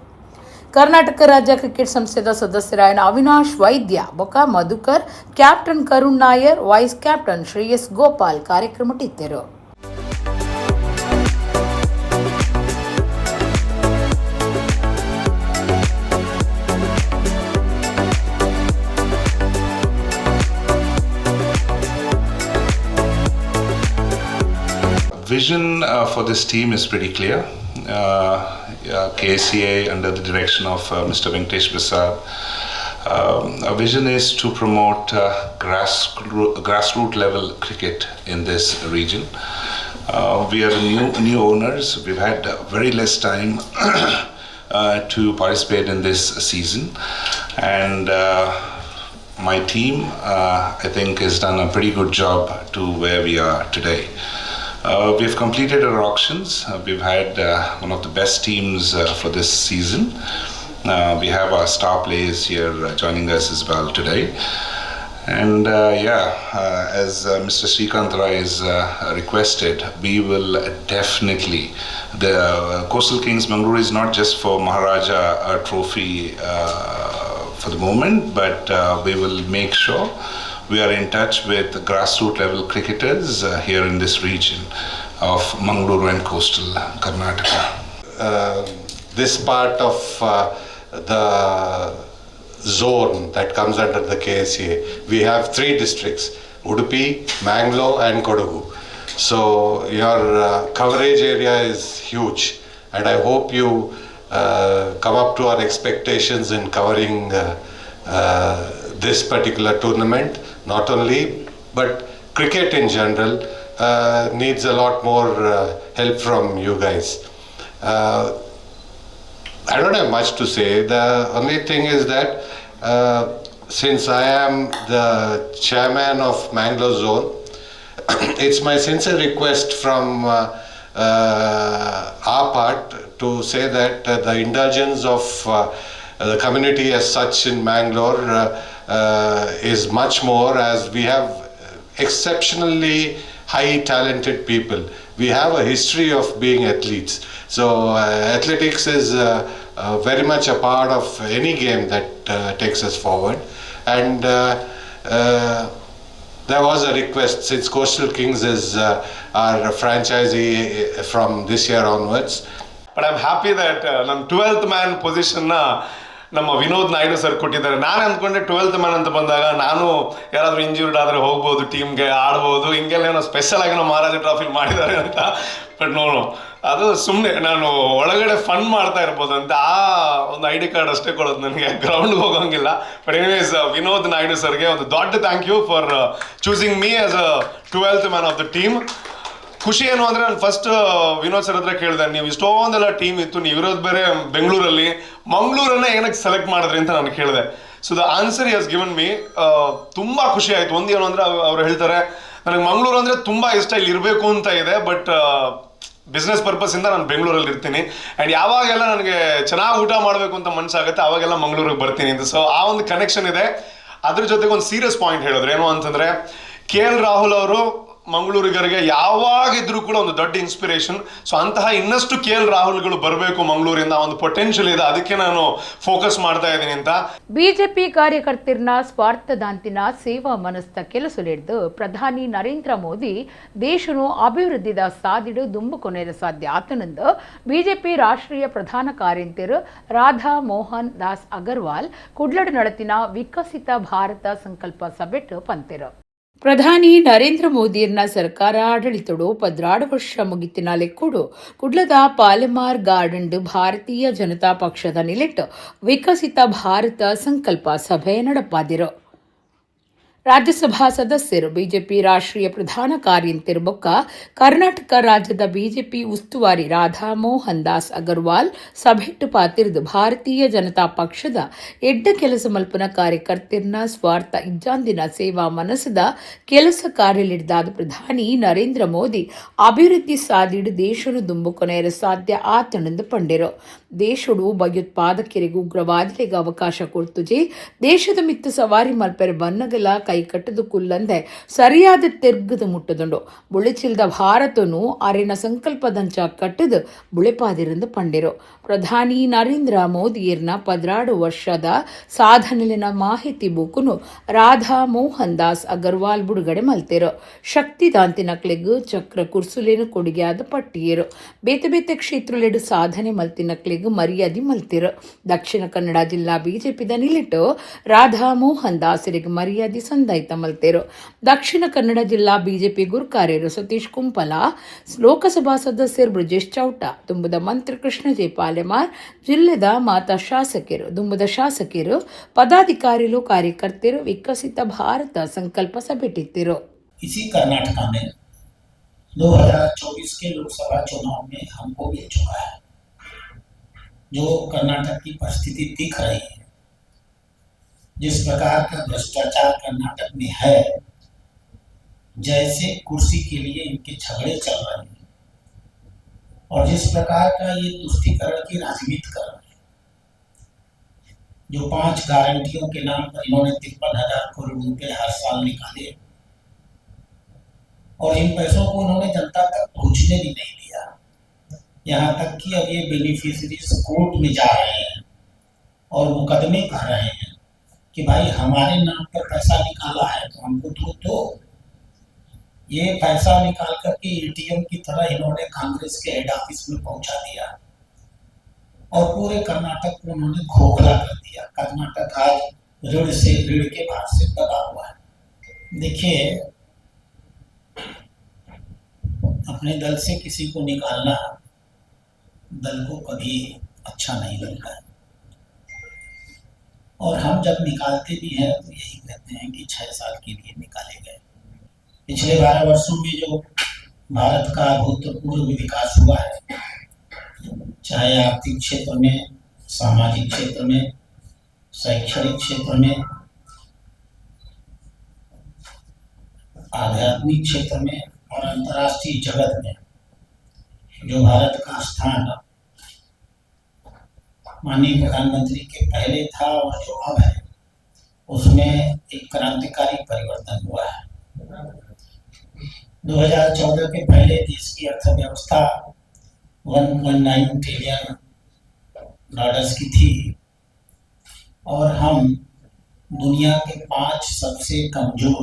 ಕರ್ನಾಟಕ ರಾಜ್ಯ ಕ್ರಿಕೆಟ್ ಸಂಸ್ಥೆದ ಸದಸ್ಯರಾಯನ ಅವಿನಾಶ್ ವೈದ್ಯ ಬೊಕ Madhukar, captain Karun Nair, vice captain Shreyas Gopal ಕಾರ್ಯಕ್ರಮಟ್ಟಿದ್ದರು. Vision for this team is pretty clear. KSCA under the direction of Mr. Venkatesh Prasad. Our vision is to promote grassroots level cricket in this region. We are the new owners. We've had very less time to participate in this season, and my team, I think, has done a pretty good job to where we are today. We've completed our auctions. We've had one of the best teams for this season. We have our star players here joining us as well today. And as Mr. Srikanth Rai has requested, we will definitely, the Coastal Kings Mangalore is not just for Maharaja Trophy for the moment, but we will make sure we are in touch with grassroots level cricketers here in this region of Mangaluru and coastal Karnataka. This part of the zone that comes under the KSCA, we have 3 districts, Udupi, Mangalore and Kodagu. So your coverage area is huge, and I hope you come up to our expectations in covering this particular tournament. Not only, but cricket in general needs a lot more help from you guys. I don't have much to say. The only thing is that since I am the chairman of Mangalore Zone, it's my sincere request from our part to say that the indulgence of the community as such in Mangalore is much more, as we have exceptionally high talented people. We have a history of being athletes. So athletics is very much a part of any game that takes us forward. And there was a request, since Coastal Kings is our franchisee from this year onwards. But I'm happy that ನಮ್ಮ 12th man position ನ ನಮ್ಮ Vinod Naidu sir ಕೊಟ್ಟಿದ್ದಾರೆ. ನಾನು ಅಂದ್ಕೊಂಡೆ 12th man ಅಂತ ಬಂದಾಗ ನಾನು ಯಾರಾದ್ರೂ ಇಂಜೂರ್ಡ್ ಆದ್ರೆ ಹೋಗ್ಬೋದು, ಟೀಮ್ಗೆ ಆಡ್ಬೋದು, ಹಿಂಗೆಲ್ಲ ಏನೋ ಸ್ಪೆಷಲ್ ಆಗಿ ನಮ್ಮ ಮಹಾರಾಜ ಟ್ರಾಫಿ ಮಾಡಿದ್ದಾರೆ ಅಂತ. ಬಟ್ ನೋ, ಅದು ಸುಮ್ನೆ ನಾನು ಒಳಗಡೆ ಫನ್ ಮಾಡ್ತಾ ಇರ್ಬೋದು ಅಂತ ಆ ಒಂದು I D card ಅಷ್ಟೇ ಕೊಡೋದು, ನನಗೆ ಗ್ರೌಂಡ್ಗೆ ಹೋಗೋಂಗಿಲ್ಲ. ಬಟ್ ಎನಿವೇಸ್, ವಿನೋದ್ ನಾಯ್ಡು ಸರ್ಗೆ ಒಂದು ದೊಡ್ಡ thank you for choosing me as a 12th man of the team. ಖುಷಿ ಏನು ಅಂದ್ರೆ, ನಾನು ಫಸ್ಟ್ ವಿನೋದ್ ಸರ್ ಹತ್ರ ಕೇಳಿದೆ, ನೀವು ಇಷ್ಟೊಂದೆಲ್ಲ ಟೀಮ್ ಇತ್ತು, ನೀವು ಇರೋದು ಬೇರೆ ಬೆಂಗಳೂರಲ್ಲಿ, ಮಂಗಳೂರನ್ನೇ ಏನಕ್ಕೆ ಸೆಲೆಕ್ಟ್ ಮಾಡಿದ್ರಿ ಅಂತ ನಾನು ಕೇಳಿದೆ. So the answer has given me ತುಂಬಾ ಖುಷಿ ಆಯ್ತು. ಒಂದು ಏನು ಅಂದ್ರೆ, ಅವ್ರು ಹೇಳ್ತಾರೆ, ನನಗೆ ಮಂಗಳೂರು ಅಂದ್ರೆ ತುಂಬಾ ಇಷ್ಟ, ಇಲ್ಲಿ ಇರಬೇಕು ಅಂತ ಇದೆ, ಬಟ್ ಬಿಸ್ನೆಸ್ ಪರ್ಪಸ್ ಇಂದ ನಾನು ಬೆಂಗಳೂರಲ್ಲಿ ಇರ್ತೀನಿ, ಆ್ಯಂಡ್ ಯಾವಾಗೆಲ್ಲ ನನಗೆ ಚೆನ್ನಾಗಿ ಊಟ ಮಾಡಬೇಕು ಅಂತ ಮನ್ಸಾಗುತ್ತೆ ಅವಾಗೆಲ್ಲ ಮಂಗಳೂರಿಗೆ ಬರ್ತೀನಿ ಅಂತ. ಸೊ ಆ ಒಂದು ಕನೆಕ್ಷನ್ ಇದೆ. ಅದ್ರ ಜೊತೆಗೆ ಒಂದು ಸೀರಿಯಸ್ ಪಾಯಿಂಟ್ ಹೇಳಿದ್ರು, ಏನು ಅಂತಂದ್ರೆ, ಕೆ ಎಲ್ ರಾಹುಲ್ ಅವರು ಮಂಗಳೂರಿಗರಿಗೆ ಯಾವಾಗಿದ್ರೂ ಕೂಡ ಒಂದು ದೊಡ್ಡ ಇನ್ಸ್ಪಿರೇಷನ್. ಸೊ ಅಂತಹ ಇನ್ನಷ್ಟು ಕೆ ಎಲ್ ರಾಹುಲ್ಗಳು ಬರಬೇಕು ಮಂಗಳೂರಿಂದ, ಒಂದು ಪೊಟೆನ್ಷಿಯಲ್ ಇದೆ, ಅದಕ್ಕೆ ನಾನು ಫೋಕಸ್ ಮಾಡ್ತಾ ಇದ್ದೀನಿ ಅಂತ. ಬಿಜೆಪಿ ಕಾರ್ಯಕರ್ತರನ್ನ ಸ್ವಾರ್ಥದಾಂತಿನ ಸೇವಾ ಮನಸ್ಥ ಕೆಲಸಲಿಡ್ದು ಪ್ರಧಾನಿ ನರೇಂದ್ರ ಮೋದಿ ದೇಶನು ಅಭಿವೃದ್ಧಿದ ಸಾದಿಡು ದುಂಬು ಕೊನೆಯ ಸಾಧ್ಯ ಆತನಂದು ಬಿಜೆಪಿ ರಾಷ್ಟ್ರೀಯ ಪ್ರಧಾನ ಕಾರ್ಯಂತಿರು ರಾಧಾ ಮೋಹನ್ ದಾಸ್ ಅಗರ್ವಾಲ್ ಕುಡ್ಲಡು ನಡತಿನ ವಿಕಸಿತ ಭಾರತ ಸಂಕಲ್ಪ ಸಭೆಟ್ ಪಂತಿರು. ಪ್ರಧಾನಿ ನರೇಂದ್ರ ಮೋದಿಯನ್ನ ಸರ್ಕಾರ ಆಡಳಿತಡು 12 ವರ್ಷ ಮುಗಿತಿನ ಲೆಕ್ಕುಡು ಕುಡ್ಲದ ಪಾಲೆಮಾರ್ ಗಾರ್ಡನ್ ಭಾರತೀಯ ಜನತಾ ಪಕ್ಷದ ನಿಲೆಟ್ ವಿಕಸಿತ ಭಾರತ ಸಂಕಲ್ಪ ಸಭೆ ನಡಪಾದಿರು. ರಾಜ್ಯಸಭಾ ಸದಸ್ಯರು ಬಿಜೆಪಿ ರಾಷ್ಟ್ರೀಯ ಪ್ರಧಾನ ಕಾರ್ಯಂತಿರು ಬೊಕ್ಕ ಕರ್ನಾಟಕ ರಾಜ್ಯದ ಬಿಜೆಪಿ ಉಸ್ತುವಾರಿ ರಾಧಾ ಮೋಹನ್ ದಾಸ್ ಅಗರ್ವಾಲ್ ಸಭೆಟ್ಟು ಪಾತಿರಿದು ಭಾರತೀಯ ಜನತಾ ಪಕ್ಷದ ಎಡ್ಡ ಕೆಲಸ ಮಲ್ಪನ ಕಾರ್ಯಕರ್ತಿರ್ನ ಸ್ವಾರ್ಥ ಇಜ್ಜಾಂದಿನ ಸೇವಾ ಮನಸ್ಸದ ಕೆಲಸ ಕಾರ್ಯಲಿಡ್ದಾದ ಪ್ರಧಾನಿ ನರೇಂದ್ರ ಮೋದಿ ಅಭಿವೃದ್ಧಿ ಸಾದಿಡು ದೇಶನು ದುಂಬುಕೊನೆಯರ ಸಾಧ್ಯ ಆತಣಂದು ಪಂಡಿರು. ದೇಶಡು ಭಯೋತ್ಪಾದಕರಿಗೂ ಉಗ್ರವಾದಿಗಳಿಗೆ ಅವಕಾಶ ಕೊರ್ತುಜಿ ದೇಶದ ಮಿತ್ತು ಸವಾರಿ ಮಲ್ಪೆರೆ ಬನ್ನಗಲ ಕೈಕಟ್ಟದು ಕುಲ್ಲಂದೆ ಸರಿಯಾದ ತೆರ್ಗದ ಮುಟ್ಟದುಂಡು ಬುಳಿಚಿಲ್ದ ಭಾರತನು ಅರೆನ ಸಂಕಲ್ಪದಂಚ ಕಟ್ಟದು ಬುಳೆಪಾದಿರಂದು ಪಂಡಿರು. ಪ್ರಧಾನಿ ನರೇಂದ್ರ ಮೋದಿಯರ್ನ 12 ವರ್ಷದ ಸಾಧನೆಲಿನ ಮಾಹಿತಿ ಬೂಕುನು ರಾಧಾ ಮೋಹನ್ ದಾಸ್ ಅಗರ್ವಾಲ್ ಬಿಡುಗಡೆ ಮಲ್ತಿರು. ಶಕ್ತಿದಾಂತಿನಕ್ಲೆಗ್ ಚಕ್ರ ಕುರ್ಸುಲೇನು ಕೊಡುಗೆಯಾದ ಪಟ್ಟಿಯರು. ಬೇತೆ ಬೇತೆ ಕ್ಷೇತ್ರಲೆಡು ಸಾಧನೆ ಮಲ್ತಿನಕ್ಲೆಗ್ ಮರ್ಯಾದೆ ಮಲ್ತಿರು. ದಕ್ಷಿಣ ಕನ್ನಡ ಜಿಲ್ಲಾ ಬಿಜೆಪಿದ ನಿಲಿಟ್ಟು ರಾಧಾ ಮೋಹನ್ ದಾಸರಿಗೆ ಮರ್ಯಾದೆ ಸಂದಾಯ್ತ ಮಲ್ತಿರು. ದಕ್ಷಿಣ ಕನ್ನಡ ಜಿಲ್ಲಾ ಬಿಜೆಪಿ ಗುರ್ಕಾರ್ಯರು ಸತೀಶ್ ಕುಂಪಲ, ಲೋಕಸಭಾ ಸದಸ್ಯರು ಬ್ರಜೇಶ್ ಚೌಟ, ದುಂಬುದ ಮಂತ್ರಿ ಕೃಷ್ಣ ಜೆ ಪಾಲೆಮಾರ್, ಜಿಲ್ಲೆದ ಮಾತಾ ಶಾಸಕರು, ದುಂಬುದ ಶಾಸಕರು, ಪದಾಧಿಕಾರಿಗಳು, ಕಾರ್ಯಕರ್ತರು ವಿಕಸಿತ ಭಾರತ ಸಂಕಲ್ಪ ಸಭೆಟ್ಟಿತ್ತಿರು. इसी कर्नाटका में 2024 के लोकसभा चुनाव में हमको मिल चुका है। जो कर्नाटक की परिस्थिति दिख रही है, जिस प्रकार का भ्रष्टाचार कर्नाटक में है, जैसे कुर्सी के लिए इनके झगड़े चल रहे हैं और जिस प्रकार का ये तुष्टिकरण की राजनीति कर रहे हैं, जो 5 गारंटियों के नाम पर इन्होंने 53,000 करोड़ रुपए हर साल निकाले और इन पैसों को उन्होंने जनता तक पहुंचने भी नहीं दिया। यहाँ तक कि अब ये बेनिफिशरीज कोर्ट में जा रहे हैं और मुकदमे कर रहे हैं कि भाई हमारे नाम पर पैसा निकाला है तो हमको तो दो। ये पैसा निकाल करके एटीएम की तरह इन्होंने कांग्रेस के हेड ऑफिस में पहुंचा दिया और पूरे कर्नाटक को उन्होंने खोखला कर दिया। कर्नाटक आज ऋण के भार से दबा हुआ है। देखिए, अपने दल से किसी को निकालना दल को कभी अच्छा नहीं लगता है और हम जब निकालते भी हैं तो यही कहते हैं कि 6 साल के लिए निकाले गए। पिछले 12 वर्षों में जो भारत का अभूतपूर्व विकास हुआ है, चाहे आर्थिक क्षेत्र में, सामाजिक क्षेत्र में, शैक्षणिक क्षेत्र में, आध्यात्मिक क्षेत्र में और अंतर्राष्ट्रीय जगत में जो भारत का स्थान माननीय प्रधानमंत्री के पहले था और जो अब है, उसमें एक क्रांतिकारी परिवर्तन हुआ है। 2014 के पहले देश की अर्थव्यवस्था 1.9 ट्रिलियन डॉलर्स की थी और हम दुनिया के 5 सबसे कमजोर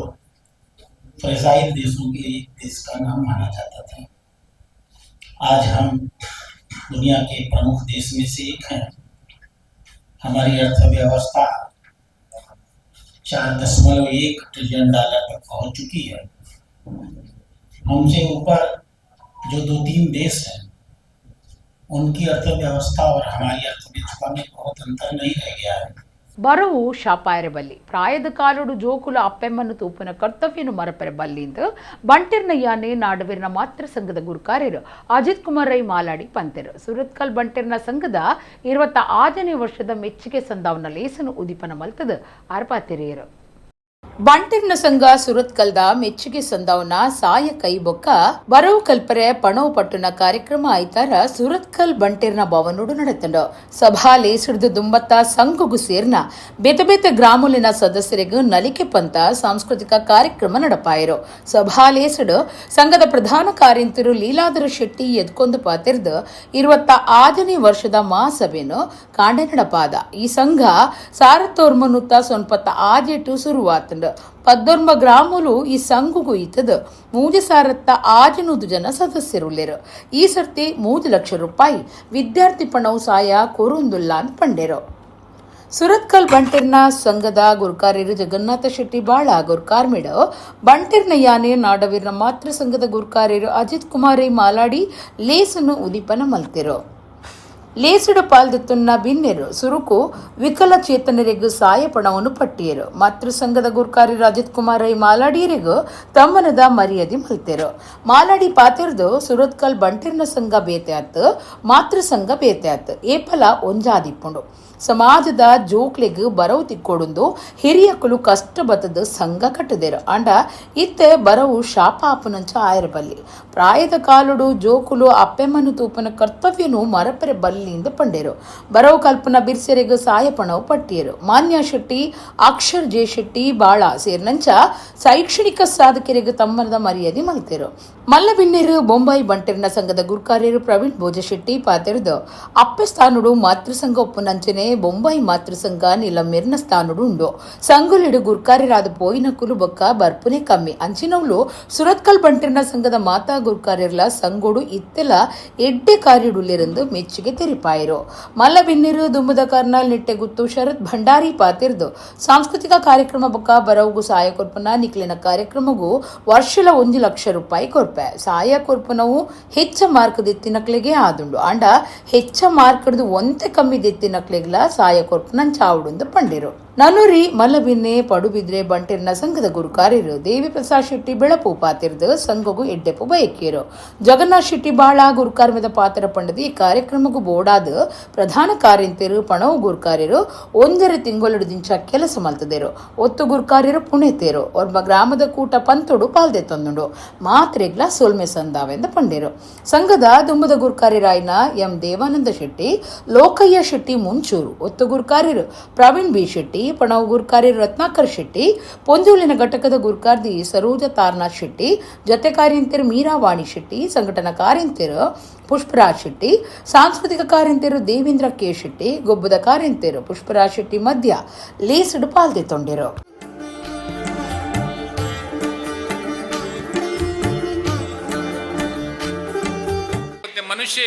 फ्रेजाइल देशों के एक देश का नाम माना जाता था। आज हम दुनिया के प्रमुख देश में से एक हैं। हमारी अर्थव्यवस्था 4.1 ट्रिलियन डॉलर तक पहुंच चुकी है। हमसे ऊपर जो 2-3 देश हैं, उनकी अर्थव्यवस्था और हमारी अर्थव्यवस्था में बहुत अंतर नहीं रह गया है। ಬರವು ಶಾಪಾಯರಬಲ್ಲಿ ಪ್ರಾಯದ ಕಾಲೋಡು ಜೋಕುಲ ಅಪ್ಪೆಮ್ಮನ್ನು ತೂಪುನ ಕರ್ತವ್ಯನು ಮರಪೆರ ಬಲ್ಲಿಂದು ಬಂಟೆರ್ನ ಯಾನೆ ನಾಡುವಿರ್ನ ಮಾತೃ ಸಂಘದ ಗುರುಕಾರ್ಯರು ಅಜಿತ್ ಕುಮಾರ್ ರೈ ಮಾಲಾಡಿ ಪಂತೆರು. ಸುರತ್ಕಲ್ ಬಂಟೆರ್ನ ಸಂಘದ 26ನೇ ವರ್ಷದ ಮೆಚ್ಚುಗೆ ಸಂದಾವನ ಲೇಸನು ಉದಿಪನ ಮಲ್ತದ ಅರ್ಪಾತೆರೆಯರು. ಬಂಟಿರ್ನ ಸಂಘ ಸುರತ್ಕಲ್ದ ಮೆಚ್ಚುಗೆ ಸಂದವನ ಸಾಯ ಕೈಬೊಕ್ಕ ಬರವು ಕಲ್ಪರೆ ಪಣವು ಪಟ್ಟುನ ಕಾರ್ಯಕ್ರಮ ಐತಾರ ಸುರತ್ಕಲ್ ಬಂಟಿರ್ನ ಭವನೋಡು ನಡೆತಂಡು. ಸಭಾಲೆ ಸಿಡಿದು ದುಂಬತ್ತ ಸಂಘಗು ಸೇರ್ನ ಬೇತೆ ಬೇತೆ ಗ್ರಾಮಲಿನ ಸದಸ್ಯರಿಗೂ ನಲಿಕೆ ಪಂತ ಸಾಂಸ್ಕೃತಿಕ ಕಾರ್ಯಕ್ರಮ ನಡಪಾಯರು. ಸಭಾಲೇಸಿಡು ಸಂಘದ ಪ್ರಧಾನ ಕಾರ್ಯಂತರು ಲೀಲಾಧರ ಶೆಟ್ಟಿ ಎದ್ಕೊಂದು ಪಾತಿರ್ದು 26ನೇ ವರ್ಷದ ಮಹಾಸಭೆಯನ್ನು ಕಾಂಡೆ ನಡಪಾದ. ಈ ಸಂಘ ಸಾರತೋರ್ಮನುತ್ತ ಸೊನ್ಪತ್ತ ಆಜೆಟು ಸುರುವಾತಂಡು. ಪದ್ದೊರ್ಮ ಗ್ರಾಮಲು ಈ ಸಂಘಗೂ ಇತ್ತದು 3,600 ಜನ ಸದಸ್ಯರುಳ್ಳೇರು. ಈ ಸರ್ತಿ 3 ಲಕ್ಷ ರೂಪಾಯಿ ವಿದ್ಯಾರ್ಥಿ ಪಣವು ಸಾಯ ಕೊರುಂದುಲ್ಲ ಅಂತ ಪಂಡೇರು. ಸುರತ್ಕಲ್ ಬಂಟಿರ್ನ ಸಂಘದ ಗುರ್ಕಾರ್ಯರು ಜಗನ್ನಾಥ ಶೆಟ್ಟಿ ಬಾಳ ಗುರ್ಕಾರ್ಮಿಡು ಬಂಟಿರ್ನ ಯಾನೆ ನಾಡವೀರ್ನ ಮಾತೃ ಸಂಘದ ಗುರ್ಕಾರ್ಯರು ಅಜಿತ್ ಕುಮಾರಿ ಮಾಲಾಡಿ ಲೇಸನ್ನು ಉದೀಪನ ಮಲ್ತಿರು. ಲೇಸುಡು ಪಾಲ್ದೆತ್ತುನ್ನ ಬಿನ್ನೆರು ಸುರುಕು ವಿಕಲಚೇತನರಿಗೂ ಸಾಯ ಪಣವನ್ನು ಪಟ್ಟಿಯರು. ಮಾತೃ ಸಂಘದ ಗುರ್ಕಾರ್ಯರು ಅಜಿತ್ ಕುಮಾರ್ ರೈ ಮಾಲಾಡಿಯರಿಗೂ ತಮ್ಮನದ ಮರ್ಯಾದೆ ಮಲ್ತೆರು. ಮಾಲಾಡಿ ಪಾತಿರ್ದು ಸುರತ್ಕಲ್ ಬಂಟಿರ್ನ ಸಂಘ ಬೇತೆ ಆತು, ಮಾತೃ ಸಂಘ ಬೇತೆ ಆತು, ಏಪಲ ಒಂಜಾದಿಪ್ಪುಂಡು. ಸಮಾಜದ ಜೋಕ್ಲೆಗ್ ಬರವು ತಿಕ್ಕೊಡುಂದು ಹಿರಿಯಕುಲು ಕಷ್ಟ ಬತ್ತದ ಸಂಘ ಕಟ್ಟದೇರು. ಅಂಡ ಇತ್ತೆ ಬರವು ಶಾಪ ಆಪುನಂಚ ಆಯರಬಲ್ಲಿ. ಪ್ರಾಯದ ಕಾಲುಡು ಜೋಕುಲು ಅಪ್ಪೆಮ್ಮನು ತೂಪನ ಕರ್ತವ್ಯನು ಮರಪೆರೆ ಬಲ್ಲಿಂದ ಪಂಡೇರು. ಬರವು ಕಲ್ಪನ ಬಿರ್ಸೆರೆಗ್ ಸಾಯಪಣವು ಪಟ್ಟಿಯರು. ಮಾನ್ಯ ಶೆಟ್ಟಿ, ಅಕ್ಷರ್ ಜೆ ಶೆಟ್ಟಿ ಬಾಳ ಸೇರಿನಂಚ ಶೈಕ್ಷಣಿಕ ಸಾಧಕರಿಗೆ ತಮ್ಮನದ ಮರ್ಯಾದೆ ಮಲ್ತೇರು. ಮಲ್ಲಬಿನ್ನೇರು ಬೊಂಬಾಯಿ ಬಂಟಿರ್ನ ಸಂಘದ ಗುರ್ಕಾರ್ಯರು ಪ್ರವೀಣ್ ಭೋಜಶೆಟ್ಟಿ ಪಾತೆರೆದು ಅಪ್ಪೆ ಸ್ಥಾನುಡು ಮಾತೃ ಸಂಘ ಒಪ್ಪುನಂಚನೆ ಬೊಂಬಾಯಿ ಮಾತೃ ಸಂಘ ನಿಲಮಿರ್ನ ಸ್ಥಾನುಡು ಉಂಡು. ಸಂಘಲಿಡು ಗುರ್ಕಾರ್ಯರಾದ ಪೋಯಿನ ಕುಲು ಬೊಕ್ಕ ಬರ್ಪುನೆ ಕಮ್ಮಿ. ಅಂಚಿನವ್ಲು ಸುರತ್ಕಲ್ ಬಂಟಿರ್ನ ಸಂಘದ ಮಾತಾ ಗುರ್ಕಾರ್ಯರ್ಲ ಸಂಗೋಡು ಇತ್ತೆಲ ಎಡ್ಡೆ ಕಾರ್ಯಡುಲ್ಲಿರಂದು ಮೆಚ್ಚುಗೆ ತೆರಿಪಾಯರು. ಮಲ್ಲಬಿನ್ನೇರು ದುಂಬುದ ಕರ್ನಾಲ್ ನಿಟ್ಟೆಗುತ್ತು ಶರತ್ ಭಂಡಾರಿ ಪಾತಿರ್ದು ಸಾಂಸ್ಕೃತಿಕ ಕಾರ್ಯಕ್ರಮ ಬೊಕ್ಕ ಬರವುಗು ಸಹಾಯ ಕೊರ್ಪುನ ನಿಕ್ಲಿನ ಕಾರ್ಯಕ್ರಮಗೂ ವರ್ಷಲ 1 ಲಕ್ಷ ರೂಪಾಯಿ ಕೊರ್ಪೆ. ಸಹಾಯ ಕೊರ್ಪುನವು ಹೆಚ್ಚ ಮಾರ್ಕ್ ದೆತ್ತಿನಕ್ಲೆಗೆ ಆದುಂಡು. ಆಂಡ ಹೆಚ್ಚ ಮಾರ್ಕ್ ಒಂತೆ ಕಮ್ಮಿ ದೆತ್ತಿನಕ್ಲೆಗ್ಲ ಸಹಾಯ ಕೊರ್ಪುನಂಚ ಆವುಡುಂದು ಪಂಡಿರು. ನನುರಿ ಮಲ್ಲಬಿನ್ನೆ ಪಡುಬಿದ್ರೆ ಬಂಟಿರ್ನ ಸಂಘದ ಗುರುಕಾರ್ಯರು ದೇವಿ ಪ್ರಸಾದ್ ಶೆಟ್ಟಿ ಬೆಳಪು ಪಾತಿರ್ದು ಸಂಘಗೂ ಎಡ್ಡೆಪು ಬಯಕಿಯರು. ಜಗನ್ನಾಥ್ ಶೆಟ್ಟಿ ಬಾಳ ಗುರುಕಾರ್ಯದ ಪಾತ್ರ ಪಂಡದು ಈ ಕಾರ್ಯಕ್ರಮಗೂ ಬೋಡಾದ ಪ್ರಧಾನ ಕಾರ್ಯಂತಿರು ಪಣವು ಗುರುಕಾರ್ಯರು 1.5 ತಿಂಗಳು ದಿಂಚ ಕೆಲಸ ಮಲ್ತದೇರು. ಒತ್ತು ಗುರುಕಾರ್ಯರು ಪುಣೆತೇರು. ಒರ್ಮ ಗ್ರಾಮದ ಕೂಟ ಪಂತೋಡು ಪಾಲ್ದೆ ತಂದುಂಡು. ಮಾತ್ರೆಗ್ಲ ಸೋಲ್ಮೆ ಸಂದಾವೆಂದು ಪಂಡೇರು. ಸಂಘದ ದುಂಬದ ಗುರುಕಾರ್ಯರಾಯನ ಎಂ ದೇವಾನಂದ ಶೆಟ್ಟಿ, ಲೋಕಯ್ಯ ಶೆಟ್ಟಿ ಮುಂಚೂರು, ಒತ್ತು ಗುರುಕಾರ್ಯರು ಪ್ರವೀಣ್ ಬಿ ಶೆಟ್ಟಿ, ಪಣವು ಗುರ್ಕಾರ್ಯರು ರತ್ನಾಕರ್ ಶೆಟ್ಟಿ, ಪೊಂಜೋಲಿನ ಘಟಕದ ಗುರ್ಕಾರ್ದಿ ಸರೋಜ ತಾರನಾಥ್ ಶೆಟ್ಟಿ, ಜೊತೆ ಕಾರ್ಯಂತಿರು ಮೀರಾವಾಣಿ ಶೆಟ್ಟಿ, ಸಂಘಟನಾ ಕಾರ್ಯಂತಿರು ಪುಷ್ಪರಾಜ್ ಶೆಟ್ಟಿ, ಸಾಂಸ್ಕೃತಿಕ ಕಾರ್ಯಂತಿರು ದೇವೇಂದ್ರ ಕೆ ಶೆಟ್ಟಿ, ಗೊಬ್ಬದ ಕಾರ್ಯಂತಿರು ಪುಷ್ಪರಾಜ್ ಶೆಟ್ಟಿ ಮಧ್ಯ ಲೇಸುಡು ಪಾಲ್ದೆ ತೊಂಡಿರು. ಮನುಷ್ಯ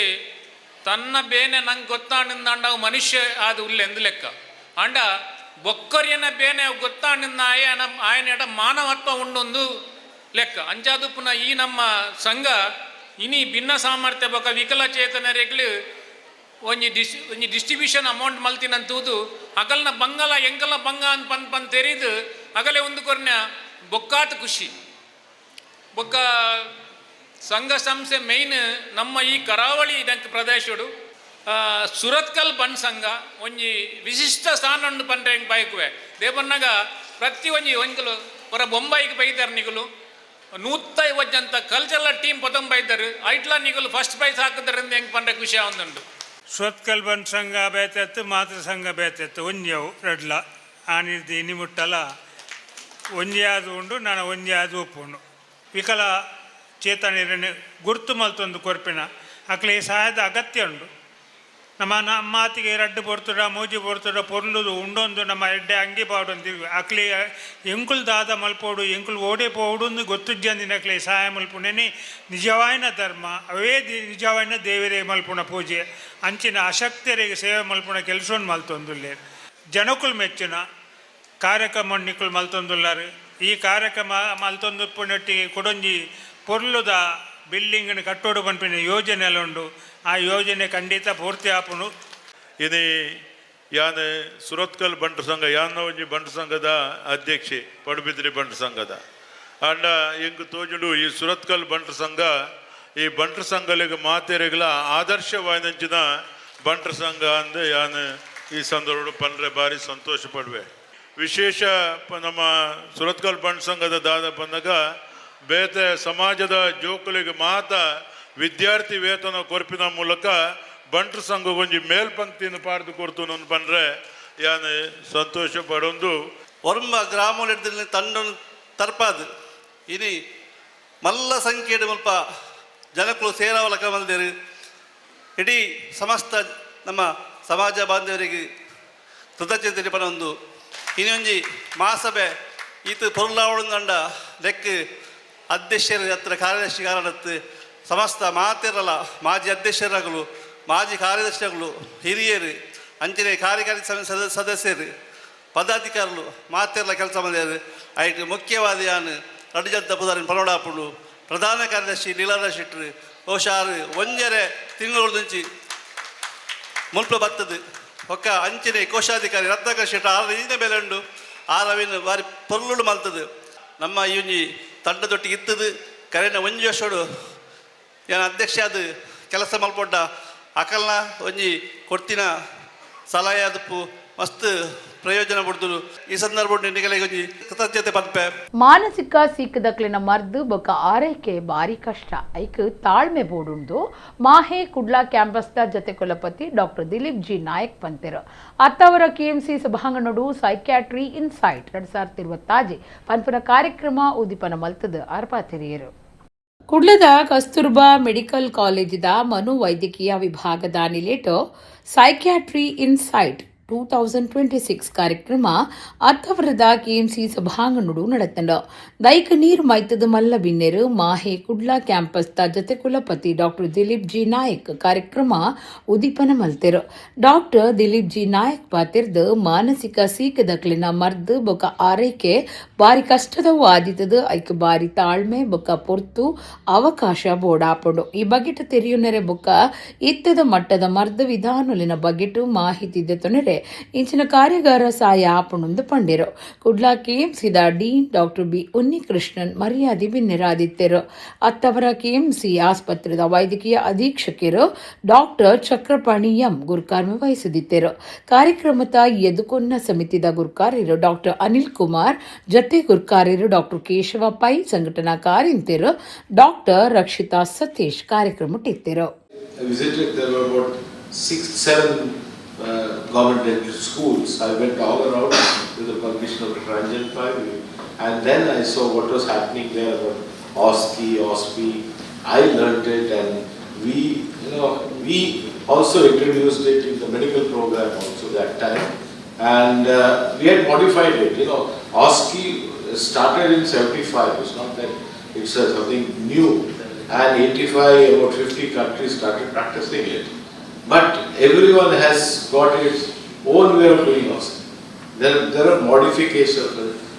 ತನ್ನ ಬೇನೆ ನಂಗೆ ಗೊತ್ತಾಂಡ ಮನುಷ್ಯ ಅದು ಉಲ್ಲೆಂದು ಲೆಕ್ಕ. ಅಂಡ ಬೊಕ್ಕರಿಯನ ಬೇನೆ ಗೊತ್ತಾಂಡಿಂದ ಆಯನ ಆಯನೆಡ ಮಾನವತ್ವ ಉಂಡೊಂದು ಲೆಕ್ಕ. ಅಂಚಾದು ಪುನಃ ಈ ನಮ್ಮ ಸಂಘ ಇನಿ ಭಿನ್ನ ಸಾಮರ್ಥ್ಯ ಬೊಕ್ಕ ವಿಕಲಚೇತನರಿಗಳು ಒಂಜಿ ಒಂಜಿ ಡಿಸ್ಟ್ರಿಬ್ಯೂಷನ್ ಅಮೌಂಟ್ ಮಲ್ತಿನಂತೂದು ಅಗಲ್ನ ಬಂಗಲ ಎಂಕಲ್ನ ಬಂಗ ಅಂತ ಪನ್ ಪನ್ ತೆರಿದು ಅಗಲೆ ಒಂದು ಕೊರ್ನ ಬೊಕ್ಕಾತ ಖುಷಿ. ಬೊಕ್ಕ ಸಂಘ ಸಂಸ್ಥೆ ಮೇಯ್ನ್ ನಮ್ಮ ಈ ಕರಾವಳಿ ಇದಂಕ ಪ್ರದೇಶಡು ಸುರತ್ಕಲ್ ಬನ್ ಸಂಘ ಒಂಜಿ ವಿಶಿಷ್ಟ ಸ್ಥಾನ ಉಂಡು ಪಂಡ್ರೆ ಹೆಂಗೆ ಬಯಕುವೆ ದೇವನ್ನಾಗ ಪ್ರತಿ ಒಂಜಿ ಒಂಜಲು ಹೊರ ಬೊಂಬಾಯಿಗೆ ಬೈದಾರೆ ನಿಗುಲು 150 ಜನ ಕಲ್ಚರಲ್ ಟೀಮ್ ಪೊತಂಬ ಬೈದಾರೆ ಐಟ್ಲಾ ನಿಗುಲು ಫಸ್ಟ್ ಪ್ರೈಸ್ ಹಾಕಿದ್ರಿಂದ ಹೆಂಗೆ ಪಂಡ್ರೆ ಖುಷಿ ಆವಂದುಂಡು. ಸುರತ್ಕಲ್ ಬನ್ ಸಂಘ ಬೇತೆತ್ತು, ಮಾತೃ ಸಂಘ ಬೇತೆತ್ತು, ಒಂಜವು ರಡ್ಲ ಆನಿರ್ದಿ ನಿಮುಟ್ಟಲ ಒಂಜಿ ಆದು ಉಂಡು ನಾನು ಒಂಜಿ ಆದು ಒಪ್ಪುಂಡು. ವಿಕಲ ಚೇತನರನ್ನು ಗುರ್ತು ಮಲ್ತೊಂದು ಕೊರ್ಪಿನ ಅಕ್ಲೆ ಸಹಾಯದ ಅಗತ್ಯ ಉಂಡು. ನಮ್ಮ ಮಾತಿಗೆ ರಡ್ಡು ಪೊರ್ತುಡ ಮೂಜಿ ಪೊರ್ತುಡ ಪೊರ್ಲುದು ಉಂಡೊಂದು ನಮ್ಮ ಎಡ್ಡೆ ಅಂಗಿ ಪಾಡೊಂದು ಅಕ್ಲೆ ಎಂಕುಲು ದಾದ ಮಲ್ಪೋಡು ಎಂಕುಲು ಓಡೆ ಪೋಡು ಗೊತ್ತುಜ್ಜಂದಿನ ಅಕ್ಲೆ ಸಹಾಯ ಮಲ್ಪುಣನೆ ನಿಜವಾಯಿನ ಧರ್ಮ ಅವೇ ನಿಜವಾಯಿನ ದೇವರೇ ಮಲ್ಪುಣ ಪೂಜೆ ಅಂಚಿನ ಅಶಕ್ತರಿಗೆ ಸೇವೆ ಮಲ್ಪುಣ ಕೆಲಸವನ್ನು ಮಲ್ತೊಂದುಲ್ಲೇರು. ಜನಕುಲು ಮೆಚ್ಚುನ ಕಾರ್ಯಕ್ರಮ ನಿಕ್ಕುಲು ಮಲ್ತೊಂದುಲ್ಲಾರು. ಈ ಕಾರ್ಯಕ್ರಮ ಮಲ್ತೊಂದು ಪುಣಟ್ಟಿಗೆ ಕೊಡೊಂಜಿ ಪೊರ್ಲುದ ಬಿಲ್ಡಿಂಗ್ ಕಟ್ಟೋಡು ಪನ್ಪಿನ ಯೋಜನೆ ಉಂಡು. ಆ ಯೋಜನೆ ಖಂಡಿತ ಪೂರ್ತಿ ಆಪುಂಡು. ಇದು ಯಾನ್ ಸುರತ್ಕಲ್ ಬಂಟ್ರ ಸಂಘ ಯಾನ್ ಒಂಜಿ ಬಂಟ್ರ ಸಂಘದ ಅಧ್ಯಕ್ಷೆ ಪಡುಬಿದ್ರಿ ಬಂಟ್ರ ಸಂಘದ ಅಂಡ ಎಂಕ್ ತೋಜುಂಡು ಈ ಸುರತ್ಕಲ್ ಬಂಟ್ರ ಸಂಘ ಈ ಬಂಟ್ರ ಸಂಘಲಿಗೆ ಮಾತೆರೆಗ್ಲ ಆದರ್ಶವಾಯಿನಂಚಿನ ಬಂಟ್ರ ಸಂಘ ಅಂದ್ ಯಾನ್ ಈ ಸಂದರ್ಭ ಪಂಡ್ರೆ ಭಾರಿ ಸಂತೋಷ ಪಡುವೆ. ವಿಶೇಷ ನಮ್ಮ ಸುರತ್ಕಲ್ ಬಂಟ್ ಸಂಘದ ದಾದ ಬಂದಾಗ ಬೇತೆ ಸಮಾಜದ ಜೋಕುಲಿಗೆ ಮಾತ ವಿದ್ಯಾರ್ಥಿ ವೇತನ ಕೊರ್ಪಿನ ಮೂಲಕ ಬಂಟ್ರ ಸಂಘ ಒಂಜಿ ಮೇಲ್ಪಂಕ್ತಿಯನ್ನು ಪಾಡ್ದು ಕೊಡ್ತು ನನ್ನ ಬಂದರೆ ಯಾನು ಸಂತೋಷ ಪಡೊಂದು. ಒರ್ಮ ಗ್ರಾಮದಲ್ಲಿ ತಂಡನ್ನು ತರ್ಪಾದು ಇನಿ ಮಲ್ಲ ಸಂಖ್ಯೆಡು ಮುಲ್ಪ ಜನಕುಲು ಸೇರಾವಲಕ ಬಂದಿರು. ಇಡೀ ಸಮಸ್ತ ನಮ್ಮ ಸಮಾಜ ಬಾಂಧವರಿಗೆ ಕೃತಜ್ಞತೆ ಪನೊಂದು. ಇನ್ನೊಂಜಿ ಮಹಾಸಭೆ ಈತ ಪೊರುಲಾವಣಂಡ ಲೆಕ್ಕ ಅಧ್ಯಕ್ಷರ ಹತ್ರ ಕಾರ್ಯದರ್ಶಿಗಾರನತ್ತು ಸಮಸ್ತ ಮಾತಿರಲ್ಲ ಮಾಜಿ ಅಧ್ಯಕ್ಷರಾಗಲು ಮಾಜಿ ಕಾರ್ಯದರ್ಶಿಗಳು ಹಿರಿಯರು ಅಂಚನೆ ಕಾರ್ಯಕಾರಿ ಸಮಿತಿ ಸದಸ್ಯರು ಪದಾಧಿಕಾರಿಗಳು ಮಾತಿರಲ್ಲ ಕೆಲಸ ಮಾಡಿದರು. ಐಟ್ ಮುಖ್ಯವಾದ ಯಾನು ರಡ್ಜಂತ ಪುದಾರಿನ ಪನೋಡಾಪುಂಡು ಪ್ರಧಾನ ಕಾರ್ಯದರ್ಶಿ ಲೀಲಾರ ಶೆಟ್ಟರು ಬಹುಶಃ 1.5 ತಿಂಗಳು ನುಂಚಿ ಮುಲ್ಪ ಬರ್ತದೆ. ಒಕ್ಕ ಅಂಚನೆ ಕೋಶಾಧಿಕಾರಿ ರತ್ನಾಕರ್ ಶೆಟ್ಟರ್ 6 ದಿನ ಮೇಲೆ ಉಂಡು ಆರವಿನ ಬಾರಿ ಪೊರ್ಲುಡು ಮಲ್ತದೆ. ನಮ್ಮ ಈ ಒಂಜಿ ತಂಡದೊಟ್ಟಿಗೆ ಇತ್ತದು ಕರೆನ ಒಂಜಿ ವರ್ಷಡು ಏನು ಅಧ್ಯಕ್ಷ ಅದು ಕೆಲಸ ಮಲ್ಪೊಡ್ಡ ಅಕಲ್ನ ಒಂಜಿ ಕೊಡ್ತಿನ ಸಲಹೆ ಅದಪ್ಪು ಮಸ್ತ್ ಪ್ರಯೋಜನ ಪಡ್ದು. ಈ ಸಂದರ್ಭ ನಿಗಲಿಗೆ ಒಂಜಿ ಕೃತಜ್ಞತೆ ಪನ್ಪೆ. ಮಾನಸಿಕ ಸೀಕದಕ್ಲಿನ ಮರ್ದು ಬೊಕ್ಕ ಆರೈಕೆ ಬಾರಿ ಕಷ್ಟ, ಐಕ್ ತಾಳ್ಮೆ ಬೋಡುಂಡು ಮಾಹೆ ಕುಡ್ಲಾ ಕ್ಯಾಂಪಸ್ದ ಜತೆ ಕುಲಪತಿ ಡಾಕ್ಟರ್ ದಿಲೀಪ್ ಜಿ ನಾಯಕ್ ಪಂತೆರು. ಅತ್ತವರ ಕೆಎಂಸಿ ಸಭಾಂಗಣಡು ಸೈಕ್ಯಾಟ್ರಿ ಇನ್ಸೈಟ್ 2026 ಪನ್ಪುನ ಕಾರ್ಯಕ್ರಮ ಉದ್ದೀಪನ ಮಲ್ತದ ಅರ್ಪಾತಿರಿಯರು. ಕುಡ್ಲದ ಕಸ್ತೂರ್ಬಾ ಮೆಡಿಕಲ್ ಕಾಲೇಜಿದ ಮನೋವೈದ್ಯಕೀಯ ವಿಭಾಗದ ನಿಲೇಟು ಸೈಕ್ಯಾಟ್ರಿ ಇನ್ಸೈಟ್ 2026 ಕಾರ್ಯಕ್ರಮ ಅತ್ತವರದ ಕೆಎಂಸಿ ಸಭಾಂಗಣಡು ನಡೆತಂಡ. ದೈಕ ನೀರು ಮೈತದ ಮಲ್ಲ ಬಿನ್ನೆರು ಮಾಹೆ ಕುಡ್ಲಾ ಕ್ಯಾಂಪಸ್ದ ಜತೆ ಕುಲಪತಿ ಡಾಕ್ಟರ್ ದಿಲೀಪ್ ಜಿ ನಾಯಕ್ ಕಾರ್ಯಕ್ರಮ ಉದ್ದೀಪನ ಮಲ್ತೆರು. ಡಾಕ್ಟರ್ ದಿಲೀಪ್ ಜಿ ನಾಯಕ್ ಪಾತಿರ್ದು ಮಾನಸಿಕ ಸೀಕದಕ್ಲಿನ ಮರ್ದು ಬೊಕ ಆರೈಕೆ ಬಾರಿ ಕಷ್ಟದವು ಆದಿತದು, ಐಕ್ ಬಾರಿ ತಾಳ್ಮೆ ಬೊಕ ಪೊರ್ತು ಅವಕಾಶ ಬೋಡಾಪುಂಡು. ಈ ಬಗೆಟ್ ತೆರಿಯುನೆರೆ ಬೊಕ್ಕ ಇತ್ತದ ಮಟ್ಟದ ಮರ್ದು ವಿಧಾನೊಲಿನ ಬಗೆಟು ಮಾಹಿತಿ ದೆತೊನೆರೆ ಇಂಚಿನ ಕಾರ್ಯಾಗಾರ ಸಾಯ ಆಪುಂಡು ಪಂಡಿರು. Kudla ಕೆಎಂಸಿದ dean doctor B Unnikrishnan ಮರ್ಯಾದೆ ಬಿನ್ನೆರಾದಿತ್ತೆರು. ಅತ್ತವರ ಕೆಎಂಸಿ ಆಸ್ಪತ್ರೆದ ವೈದ್ಯಕೀಯ ಅಧೀಕ್ಷಕರು ಡಾಕ್ಟರ್ ಚಕ್ರಪಾಣಿ ಎಂ ಗುರುಕಾರ್ಮ ವಹಿಸಿದಿತ್ತೆರು. ಕಾರ್ಯಕ್ರಮದ ಎದುಕೊನ್ನ ಸಮಿತಿದ ಗುರುಕಾರ್ಯರು ಡಾಕ್ಟರ್ ಅನಿಲ್ ಕುಮಾರ್, ಜತೆ ಗುರುಕಾರ್ಯರು ಡಾಕ್ಟರ್ ಕೇಶವ ಪೈ, ಸಂಘಟನಾ ಕಾರ್ಯಂತೆರು ಡಾಕ್ಟರ್ ರಕ್ಷಿತಾ ಸತೀಶ್ ಕಾರ್ಯಕ್ರಮಟ್ಟಿತ್ತೆರು. I visited, there were about 6, 7 government dental schools. I went all around with the permission of Dr. Ranjan Pai, and then I saw what was happening there about OSCE, OSPE. I learned it, and we also introduced it in the medical program also that time, and we had modified it. You know, OSCE started in 75. It's not that it's something new. And 85, about 50 countries started practicing it. But everyone has got its own way of doing OSCE. There are modifications.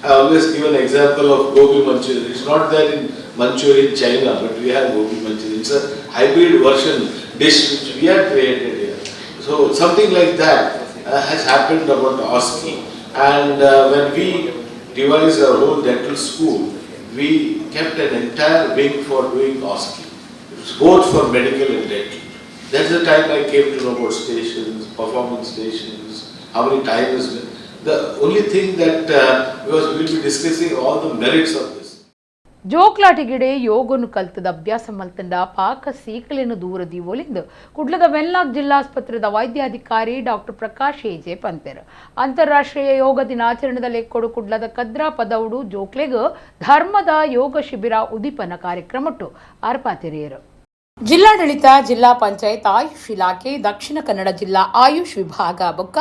I always give an example of Gobi Manchurian. It's not there in Manchurian in China, but we have Gobi Manchurian. It's a hybrid version dish which we have created here. So something like that has happened about OSCE. And when we devised our whole dental school, we kept an entire wing for doing OSCE. It's both for medical and dental. That's the time I came to know about stations, performance stations, how many time is. The only thing that because we will be discussing all the merits of this. ಜೋಕ್ಲಾಟಿಗಿಡೆ ಯೋಗನು ಕಲ್ತದ ಅಭ್ಯಾಸ ಮಲ್ತಂಡ ಪಾಕ ಸೀಕಲೆನು ದೂರ ದೀವೊಲಿಂದು ಕುಡ್ಲದ Wenlock ಜಿಲ್ಲಾಸ್ಪತ್ರೆದ ವೈದ್ಯಾಧಿಕಾರಿ doctor Prakash AJ ಪಂತೆರು. ಅಂತಾರಾಷ್ಟ್ರೀಯ ಯೋಗ ದಿನಾಚರಣೆದ ಲೆಕ್ಕೊಡು ಕುಡ್ಲದ ಕದ್ರಾ ಪದೌಡು ಜೋಕ್ಲೆಗ್ ಧರ್ಮದ ಯೋಗ ಶಿಬಿರ ಉದ್ದೀಪನ ಕಾರ್ಯಕ್ರಮಟ್ಟು ಅರ್ಪಾತಿರಿಯರು. ಜಿಲ್ಲಾಡಳಿತ, ಜಿಲ್ಲಾ ಪಂಚಾಯತ್, ಆಯುಷ್ ಇಲಾಖೆ, ದಕ್ಷಿಣ ಕನ್ನಡ ಜಿಲ್ಲಾ ಆಯುಷ್ ವಿಭಾಗ ಬೊಕ್ಕ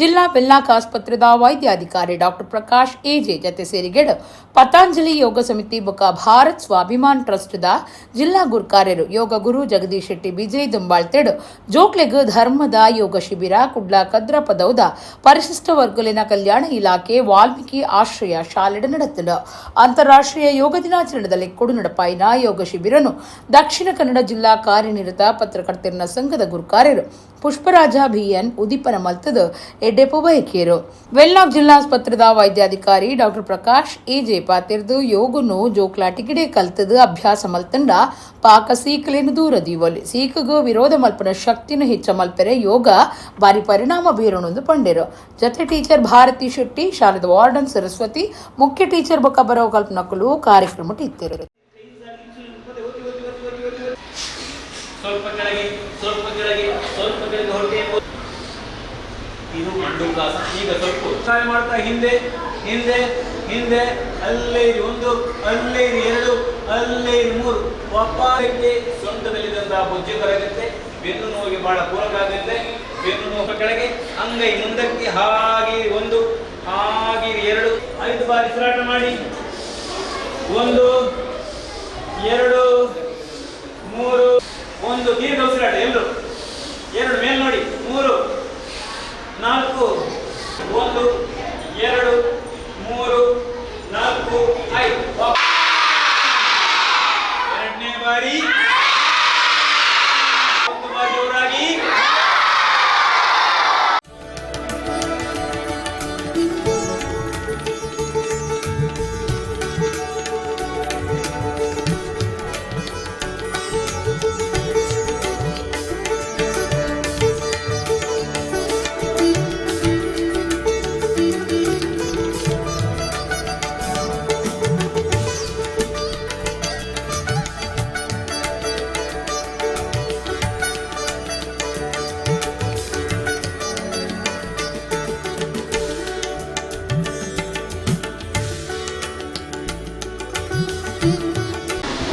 ಜಿಲ್ಲಾ ವೆನ್ಲಾಕ್ ಆಸ್ಪತ್ರೆದ ವೈದ್ಯಾಧಿಕಾರಿ ಡಾಕ್ಟರ್ ಪ್ರಕಾಶ್ ಎಜೆ ಜತೆ ಸೇರಿಗೆಡ್ ಪತಾಂಜಲಿ ಯೋಗ ಸಮಿತಿ ಬೊಕ್ಕ ಭಾರತ್ ಸ್ವಾಭಿಮಾನ್ ಟ್ರಸ್ಟ್ the ಜಿಲ್ಲಾ ಗುರ್ಕಾರ್ಯರು ಯೋಗ ಗುರು ಜಗದೀಶ್ ಶೆಟ್ಟಿ ವಿಜಯ್ ದುಂಬಾಳ್ತೆಡ್ ಜೋಕ್ಲೆಗ್ ಧರ್ಮದ ಯೋಗ ಶಿಬಿರ ಕುಡ್ಲ ಕದ್ರ ಪದೌದ ಪರಿಶಿಷ್ಟ ವರ್ಗಲಿನ ಕಲ್ಯಾಣ ಇಲಾಖೆ ವಾಲ್ಮೀಕಿ ಆಶ್ರಯ ಶಾಲೆಡ್ ನಡೆತಂಡು. ಅಂತಾರಾಷ್ಟ್ರೀಯ ಯೋಗ ದಿನಾಚರಣೆದಲ್ಲಿ ಕೊಡು ನಡಪಾಯಿನ ಯೋಗ ಶಿಬಿರನು ದಕ್ಷಿಣ ಕನ್ನಡ ಜಿಲ್ಲಾ ಜಿಲ್ಲಾ ಕಾರ್ಯನಿರತ ಪತ್ರಕರ್ತೆರ್ನ ಸಂಘದ ಗುರುಕಾರ್ಯರು ಪುಷ್ಪರಾಜ ಬಿಎನ್ ಉದಿಪನ ಮಲ್ತದು ಎಡ್ಡೆಪು ಬಯಕಿಯರು. ವೆನ್ಲಾಕ್ ಜಿಲ್ಲಾಸ್ಪತ್ರೆದ ವೈದ್ಯಾಧಿಕಾರಿ ಡಾಕ್ಟರ್ ಪ್ರಕಾಶ್ ಎಜೆ ಪಾತೆರ್ದು ಯೋಗನು ಜೋಕ್ಲಾಟಿಗಿಡೆ ಕಲ್ತದು ಅಭ್ಯಾಸ ಮಲ್ತಂಡ ಪಾಕ ಸೀಕಲೇನು ದೂರ ದೀವೊಲಿ ಸೀಕಗು ವಿರೋಧ ಮಲ್ಪನ ಶಕ್ತಿನ ಹೆಚ್ಚ ಮಲ್ಪೆರೆ ಯೋಗ ಬಾರಿ ಪರಿಣಾಮ ಬೀರೋಣೊಂದು ಪಂಡೆರು. ಜತೆ ಟೀಚರ್ ಭಾರತಿ ಶೆಟ್ಟಿ, ಶಾಲೆದ ವಾರ್ಡನ್ ಸರಸ್ವತಿ, ಮುಖ್ಯ ಟೀಚರ್ ಬೊಕ್ಕ ಬರವು ಕಲ್ಪನಕುಲು ಕಾರ್ಯಕ್ರಮ ಇತ್ತಿರು. ಸ್ವಲ್ಪ ಕೆಳಗೆ, ಸ್ವಲ್ಪ ಕೆಳಗೆ, ಸ್ವಲ್ಪ ಕೆಳಗೆ ಹೊಟ್ಟೆ. ಇದು ಮಂಡುಕಾಸನ. ಈಗ ಸ್ವಲ್ಪ ಉತ್ಸಾಹ ಮಾಡ್ತಾ ಹಿಂದೆ ಹಿಂದೆ ಹಿಂದೆ, ಅಲ್ಲೇ ಇರಿ ಒಂದು, ಅಲ್ಲೇ ಇರಿ ಎರಡು, ಅಲ್ಲೇ ಇರಿ ಮೂರು. ಒಪ್ಪಾರಕ್ಕೆ ಸೊಂಟದಲ್ಲಿದ್ದಂತಹ ಬೊಜ್ಜು ಕರಗುತ್ತೆ, ಬೆನ್ನು ನೋವಿಗೆ ಬಹಳ ಪೂರಕ ಆಗುತ್ತೆ. ಬೆನ್ನು ನೋವು ಕೆಳಗೆ, ಅಂಗೈ ಮುಂದಕ್ಕೆ, ಹಾಗೆ ಒಂದು, ಹಾಗೆ ಎರಡು, 5 ಬಾರಿ ಉಸಿರಾಟ ಮಾಡಿ. 1 2 3, 1 ದೀರ್ಘ ಉಸಿರಾಟ ಎಲ್ಲರೂ, 2 ಮೇಲ್ ನೋಡಿ, 3 4, 1 2 3 4 5. ಎರಡನೇ ಬಾರಿ ಒಂದು ಬಾರಿ ಜೋರಾಗಿ.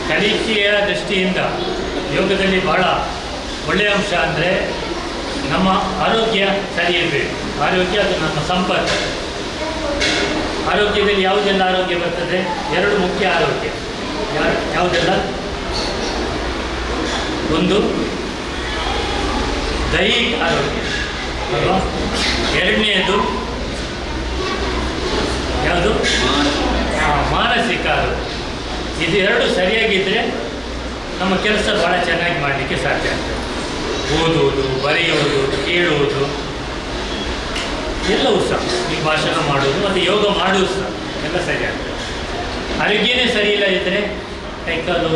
ಕಲಿಕೆಯ ದೃಷ್ಟಿಯಿಂದ ಯೋಗದಲ್ಲಿ ಬಹಳ ಒಳ್ಳೆಯ ಅಂಶ ಅಂದರೆ ನಮ್ಮ ಆರೋಗ್ಯ ಸರಿ ಇರಬೇಕು. ಆರೋಗ್ಯ ಅದು ನಮ್ಮ ಸಂಪತ್ತು. ಆರೋಗ್ಯದಲ್ಲಿ ಯಾವುದೆಲ್ಲ ಆರೋಗ್ಯ ಬರ್ತದೆ? 2 ಮುಖ್ಯ ಆರೋಗ್ಯ ಯಾವುದೆಲ್ಲ? ಒಂದು ದೈಹಿಕ ಆರೋಗ್ಯ ಅಲ್ವಾ, ಎರಡನೆಯದು ಯಾವುದು? ಮಾನಸಿಕ ಆರೋಗ್ಯ. ಇದು ಎರಡು ಸರಿಯಾಗಿದ್ದರೆ ನಮ್ಮ ಕೆಲಸ ಭಾಳ ಚೆನ್ನಾಗಿ ಮಾಡಲಿಕ್ಕೆ ಸಾಧ್ಯ ಆಗ್ತದೆ. ಓದುವುದು, ಬರೆಯುವುದು, ಕೇಳುವುದು ಎಲ್ಲವೂ ಸಹ, ಈ ಭಾಷಣ ಮಾಡೋದು ಮತ್ತು ಯೋಗ ಮಾಡುವುದು ಸಹ ಎಲ್ಲ ಸರಿಯಾಗ್ತದೆ. ಆರೋಗ್ಯನೇ ಸರಿಯಿಲ್ಲ ಇದ್ದರೆ ಕೈಕಾಲು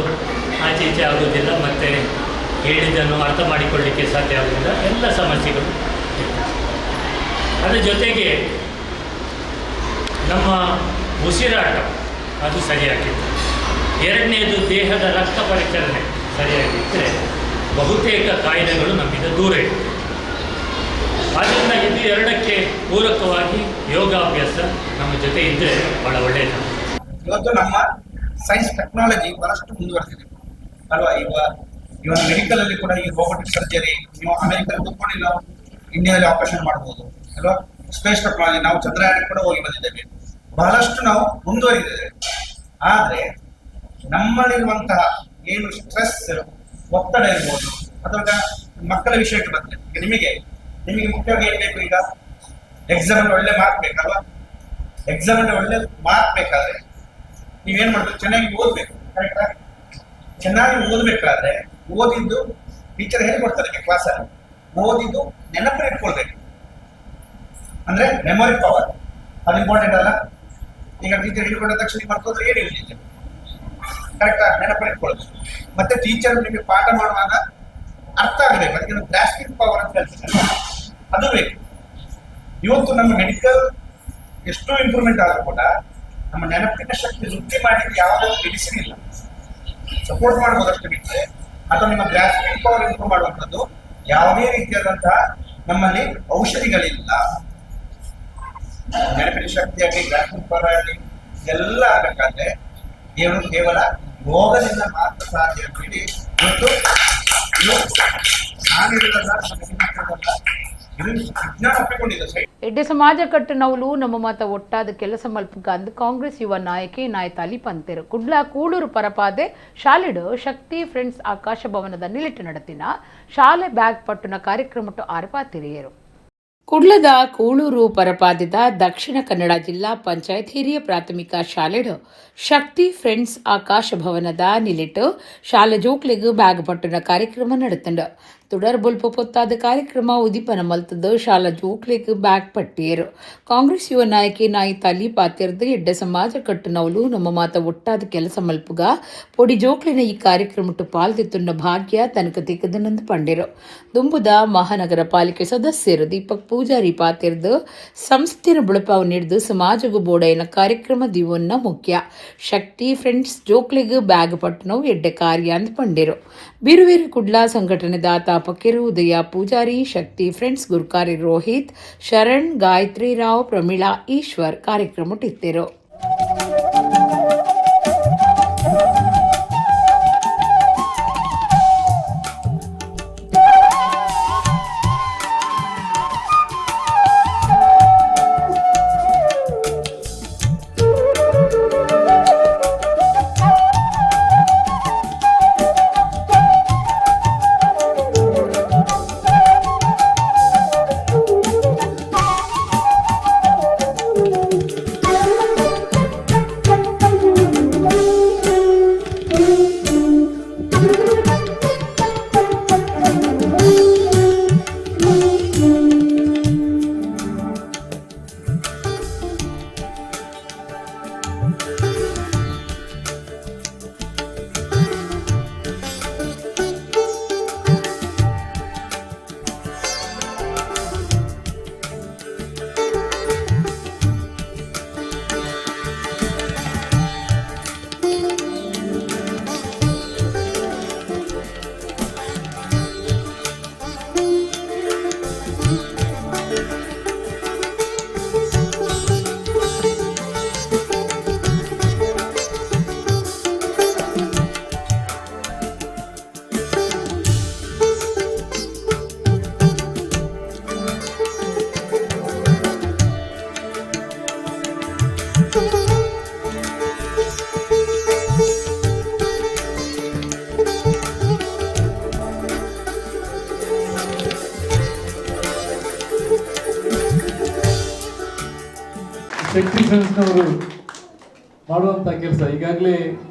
ಆಚೆ ಈಚೆ ಆಗೋದಿಲ್ಲ, ಮತ್ತು ಹೇಳಿದ್ದನ್ನು ಅರ್ಥ ಮಾಡಿಕೊಳ್ಳಲಿಕ್ಕೆ ಸಾಧ್ಯ ಆಗೋದಿಲ್ಲ, ಎಲ್ಲ ಸಮಸ್ಯೆಗಳು ಇರ್ತವೆ. ಅದರ ಜೊತೆಗೆ ನಮ್ಮ ಉಸಿರಾಟ ಅದು ಸರಿಯಾಗಿತ್ತು. ಎರಡನೆಯದು ದೇಹದ ರಕ್ತ ಪರಿಚಲನೆ ಸರಿಯಾಗಿದ್ದರೆ ಬಹುತೇಕ ಕಾಯಿಲೆಗಳು ನಮ್ಮಿಂದ ದೂರ ಇರ್ತವೆ. ಆದ್ದರಿಂದ ಇದು ಎರಡಕ್ಕೆ ಪೂರಕವಾಗಿ ಯೋಗಾಭ್ಯಾಸ ನಮ್ಮ ಜೊತೆ ಇದ್ದರೆ ಭಾಳ ಒಳ್ಳೆಯದು. ಇವತ್ತು ನಮ್ಮ ಸೈನ್ಸ್ ಟೆಕ್ನಾಲಜಿ ಬಹಳಷ್ಟು ಮುಂದುವರೆದಿದೆ ಅಲ್ವಾ? ಇವನ್ ಮೆಡಿಕಲ್ ಅಲ್ಲಿ ಕೂಡ ಈ ರೋಬೋಟಿಕ್ ಸರ್ಜರಿ, ನೀವು ಅಮೆರಿಕಲ್ಲಿ ಕೂತ್ಕೊಂಡು ನಾವು ಇಂಡಿಯಾದಲ್ಲಿ ಆಪರೇಷನ್ ಮಾಡ್ಬೋದು ಅಲ್ವಾ? ಸ್ಪೇಸ್ ಟೆಕ್ನಾಲಜಿ, ನಾವು ಚಂದ್ರಯಾನ ಕೂಡ ಹೋಗಿ ಬಂದಿದ್ದೇವೆ. ಬಹಳಷ್ಟು ನಾವು ಮುಂದುವರಿದಿದ್ದೇವೆ. ಆದ್ರೆ ನಮ್ಮಲ್ಲಿರುವಂತಹ ಏನು ಸ್ಟ್ರೆಸ್, ಒತ್ತಡ ಇರ್ಬೋದು, ಅಥವಾ ಮಕ್ಕಳ ವಿಷಯಕ್ಕೆ ಬಂದ್ರೆ ಈಗ ನಿಮಗೆ ನಿಮಗೆ ಮುಖ್ಯವಾಗಿ ಏನ್ ಬೇಕು? ಈಗ ಎಕ್ಸಾಮ್ ಅಲ್ಲಿ ಒಳ್ಳೆ ಮಾರ್ಕ್ ಬೇಕಲ್ವಾ? ಎಕ್ಸಾಮ್ ಅಲ್ಲಿ ಒಳ್ಳೆ ಮಾರ್ಕ್ ಬೇಕಾದ್ರೆ ನೀವೇನ್ ಮಾಡ್ಬೇಕು? ಚೆನ್ನಾಗಿ ಓದ್ಬೇಕು, ಕರೆಕ್ಟಾ? ಚೆನ್ನಾಗಿ ಓದ್ಬೇಕಾದ್ರೆ ಓದಿದ್ದು ಟೀಚರ್ ಹೇಳಿಕೊಡ್ತಾರೆ ನಿಮಗೆ ಕ್ಲಾಸಲ್ಲಿ, ಓದಿದ್ದು ನೆನಪಲ್ಲಿ ಇಟ್ಕೊಳ್ಬೇಕು. ಅಂದ್ರೆ ಮೆಮೊರಿ ಪವರ್ ಅದು ಇಂಪಾರ್ಟೆಂಟ್ ಅಲ್ಲ. ಈಗ ಟೀಚರ್ ಹೇಳಿಕೊಟ್ಟ ತಕ್ಷಣ ನೀವು ಮರ್ತೋದ್ರೆ ಏನು ಯೂಸ್ ಇಲ್ಲ, ಕರೆಕ್ಟಾ? ನೆನಪಲ್ಲಿ ಇಟ್ಕೊಳ್ಬೇಕು. ಮತ್ತೆ ಟೀಚರ್ ನಿಮಗೆ ಪಾಠ ಮಾಡುವಾಗ ಅರ್ಥ ಆಗಬೇಕು, ಅದಕ್ಕೆ ನಾವು ಗ್ರಾಸ್ಪಿಂಗ್ ಪವರ್ ಅಂತ ಹೇಳ್ತೀವಿ, ಅದು ಬೇಕು. ಇವತ್ತು ನಮ್ಮ ಮೆಡಿಕಲ್ ಎಷ್ಟೋ ಇಂಪ್ರೂವ್ಮೆಂಟ್ ಆದ್ರೂ ಕೂಡ ನಮ್ಮ ನೆನಪಿನ ಶಕ್ತಿ ವೃದ್ಧಿ ಮಾಡಲಿಕ್ಕೆ ಯಾವುದೇ ಮೆಡಿಸಿನ್ ಇಲ್ಲ. ಸಪೋರ್ಟ್ ಮಾಡ್ಬೋದಷ್ಟು ಬಿಟ್ಟರೆ ಅಥವಾ ನಿಮ್ಮ ಗ್ರಾಸ್ಪಿಂಗ್ ಪವರ್ ಇಂಪ್ರೂವ್ ಮಾಡುವಂಥದ್ದು ಯಾವುದೇ ರೀತಿಯಾದಂತಹ ನಮ್ಮಲ್ಲಿ ಔಷಧಿಗಳಿಲ್ಲ. ನೆನಪಿನ ಶಕ್ತಿ ಆಗಲಿ, ಗ್ರಾಸ್ಪಿಂಗ್ ಪವರ್ ಆಗಲಿ, ಎಲ್ಲ ಆಗಬೇಕಾದ್ರೆ ಏನು ಕೇವಲ ಯೋಗದಿಂದ ಮಾತ್ರ ಸಾಧ್ಯ ಅಂತ ಹೇಳಿ ಇವತ್ತು ನಾನು ಹೇಳೋದಲ್ಲ, ಇದು ವಿಜ್ಞಾನ ಒಪ್ಪಿಕೊಂಡಿದೆ. ಎಡ್ಡೆ ಸಮಾಜ ಕಟ್ಟನವಲು ನಮ್ಮ ಮತ ಒಟ್ಟಾದ ಕೆಲಸ ಮಲ್ಪುಗ ಅಂದ್ ಕಾಂಗ್ರೆಸ್ ಯುವ ನಾಯಕಿ ನಾಯತಾಲಿ ಪಂತೆರು ಕುಡ್ಲ ಕೂಳೂರು ಪರಪಾದೆ ಶಾಲೆಡು ಶಕ್ತಿ ಫ್ರೆಂಡ್ಸ್ ಆಕಾಶ ಭವನದ ನಿಲಿಟ್ಟು ನಡತಿನ ಶಾಲೆ ಬ್ಯಾಗ್ ಪಟ್ಟುನ ಕಾರ್ಯಕ್ರಮಟ್ಟು ಆರ್ಪಾತಿರಿಯರು. ಕುಡ್ಲದ ಕೂಳೂರು ಪರಪಾದಿದ ದಕ್ಷಿಣ ಕನ್ನಡ ಜಿಲ್ಲಾ ಪಂಚಾಯತ್ ಹಿರಿಯ ಪ್ರಾಥಮಿಕ ಶಾಲೆಡು ಶಕ್ತಿ ಫ್ರೆಂಡ್ಸ್ ಆಕಾಶ ಭವನದ ನಿಲಿಟ್ಟು ಶಾಲೆ ಜೋಕ್ಲೆಗ್ ಬ್ಯಾಗ್ ಪಟ್ಟುನ ಕಾರ್ಯಕ್ರಮ ನಡತಂಡು. ತುಡರ್ ಬೊಲ್ಪ ಪೊತ್ತಾದ ಕಾರ್ಯಕ್ರಮ ಉದಿಪನ ಮಲ್ತದ್ದು ಶಾಲಾ ಜೋಕ್ಲೆಗ್ ಬ್ಯಾಗ್ ಪಟ್ಟಿಯರು. ಕಾಂಗ್ರೆಸ್ ಯುವ ನಾಯಕಿ ನಾಯಿ ತಲಿ ಪಾತಿರ್ದು ಎಡ್ಡೆ ಸಮಾಜ ಕಟ್ಟುನವಲು ನಮ್ಮ ಮಾತ ಒಟ್ಟಾದ ಕೆಲಸ ಮಲ್ಪುಗ ಪೊಡಿ ಜೋಕ್ಲಿನ ಈ ಕಾರ್ಯಕ್ರಮಟ್ಟು ಪಾಲ್ದಿತ್ತುన్న ಭಾಗ್ಯ ತನಕ ತಿಕ್ಕದನಂದು ಪಂಡಿರು. ದುಂಬುದ ಮಹಾನಗರ ಪಾಲಿಕೆ ಸದಸ್ಯರು ದೀಪಕ್ ಪೂಜಾರಿ ಪಾತಿರ್ದು ಸಂಸ್ಥೆನ ಬುಳಪಾವು ನೀಡಿದು ಸಮಾಜಗೂ ಬೋಡೈನ ಕಾರ್ಯಕ್ರಮ ದಿವನ್ನ ಮುಖ್ಯ. ಶಕ್ತಿ ಫ್ರೆಂಡ್ಸ್ ಜೋಕ್ಲಿಗ್ ಬ್ಯಾಗ್ ಪಟ್ಟಣವು ಎಡ್ಡೆ ಕಾರ್ಯ ಅಂದ್ ಪಂಡಿರು. ಬಿರುವೇರು ಕುಡ್ಲ ಸಂಘಟನೆ ತಾಪಕಿರು ಉದಯ ಪೂಜಾರಿ, ಶಕ್ತಿ ಫ್ರೆಂಡ್ಸ್ ಗುರ್ಕಾರಿ ರೋಹಿತ್, ಶರಣ್, ಗಾಯತ್ರಿ ರಾವ್, ಪ್ರಮೀಳಾ ಈಶ್ವರ್ ಕಾರ್ಯಕ್ರಮ ಇತ್ತಿರು. ಶಕ್ತಿ ಫ್ರೆಂಡ್ಸ್ನವರು ಮಾಡುವಂಥ ಕೆಲಸ ಈಗಾಗಲೇ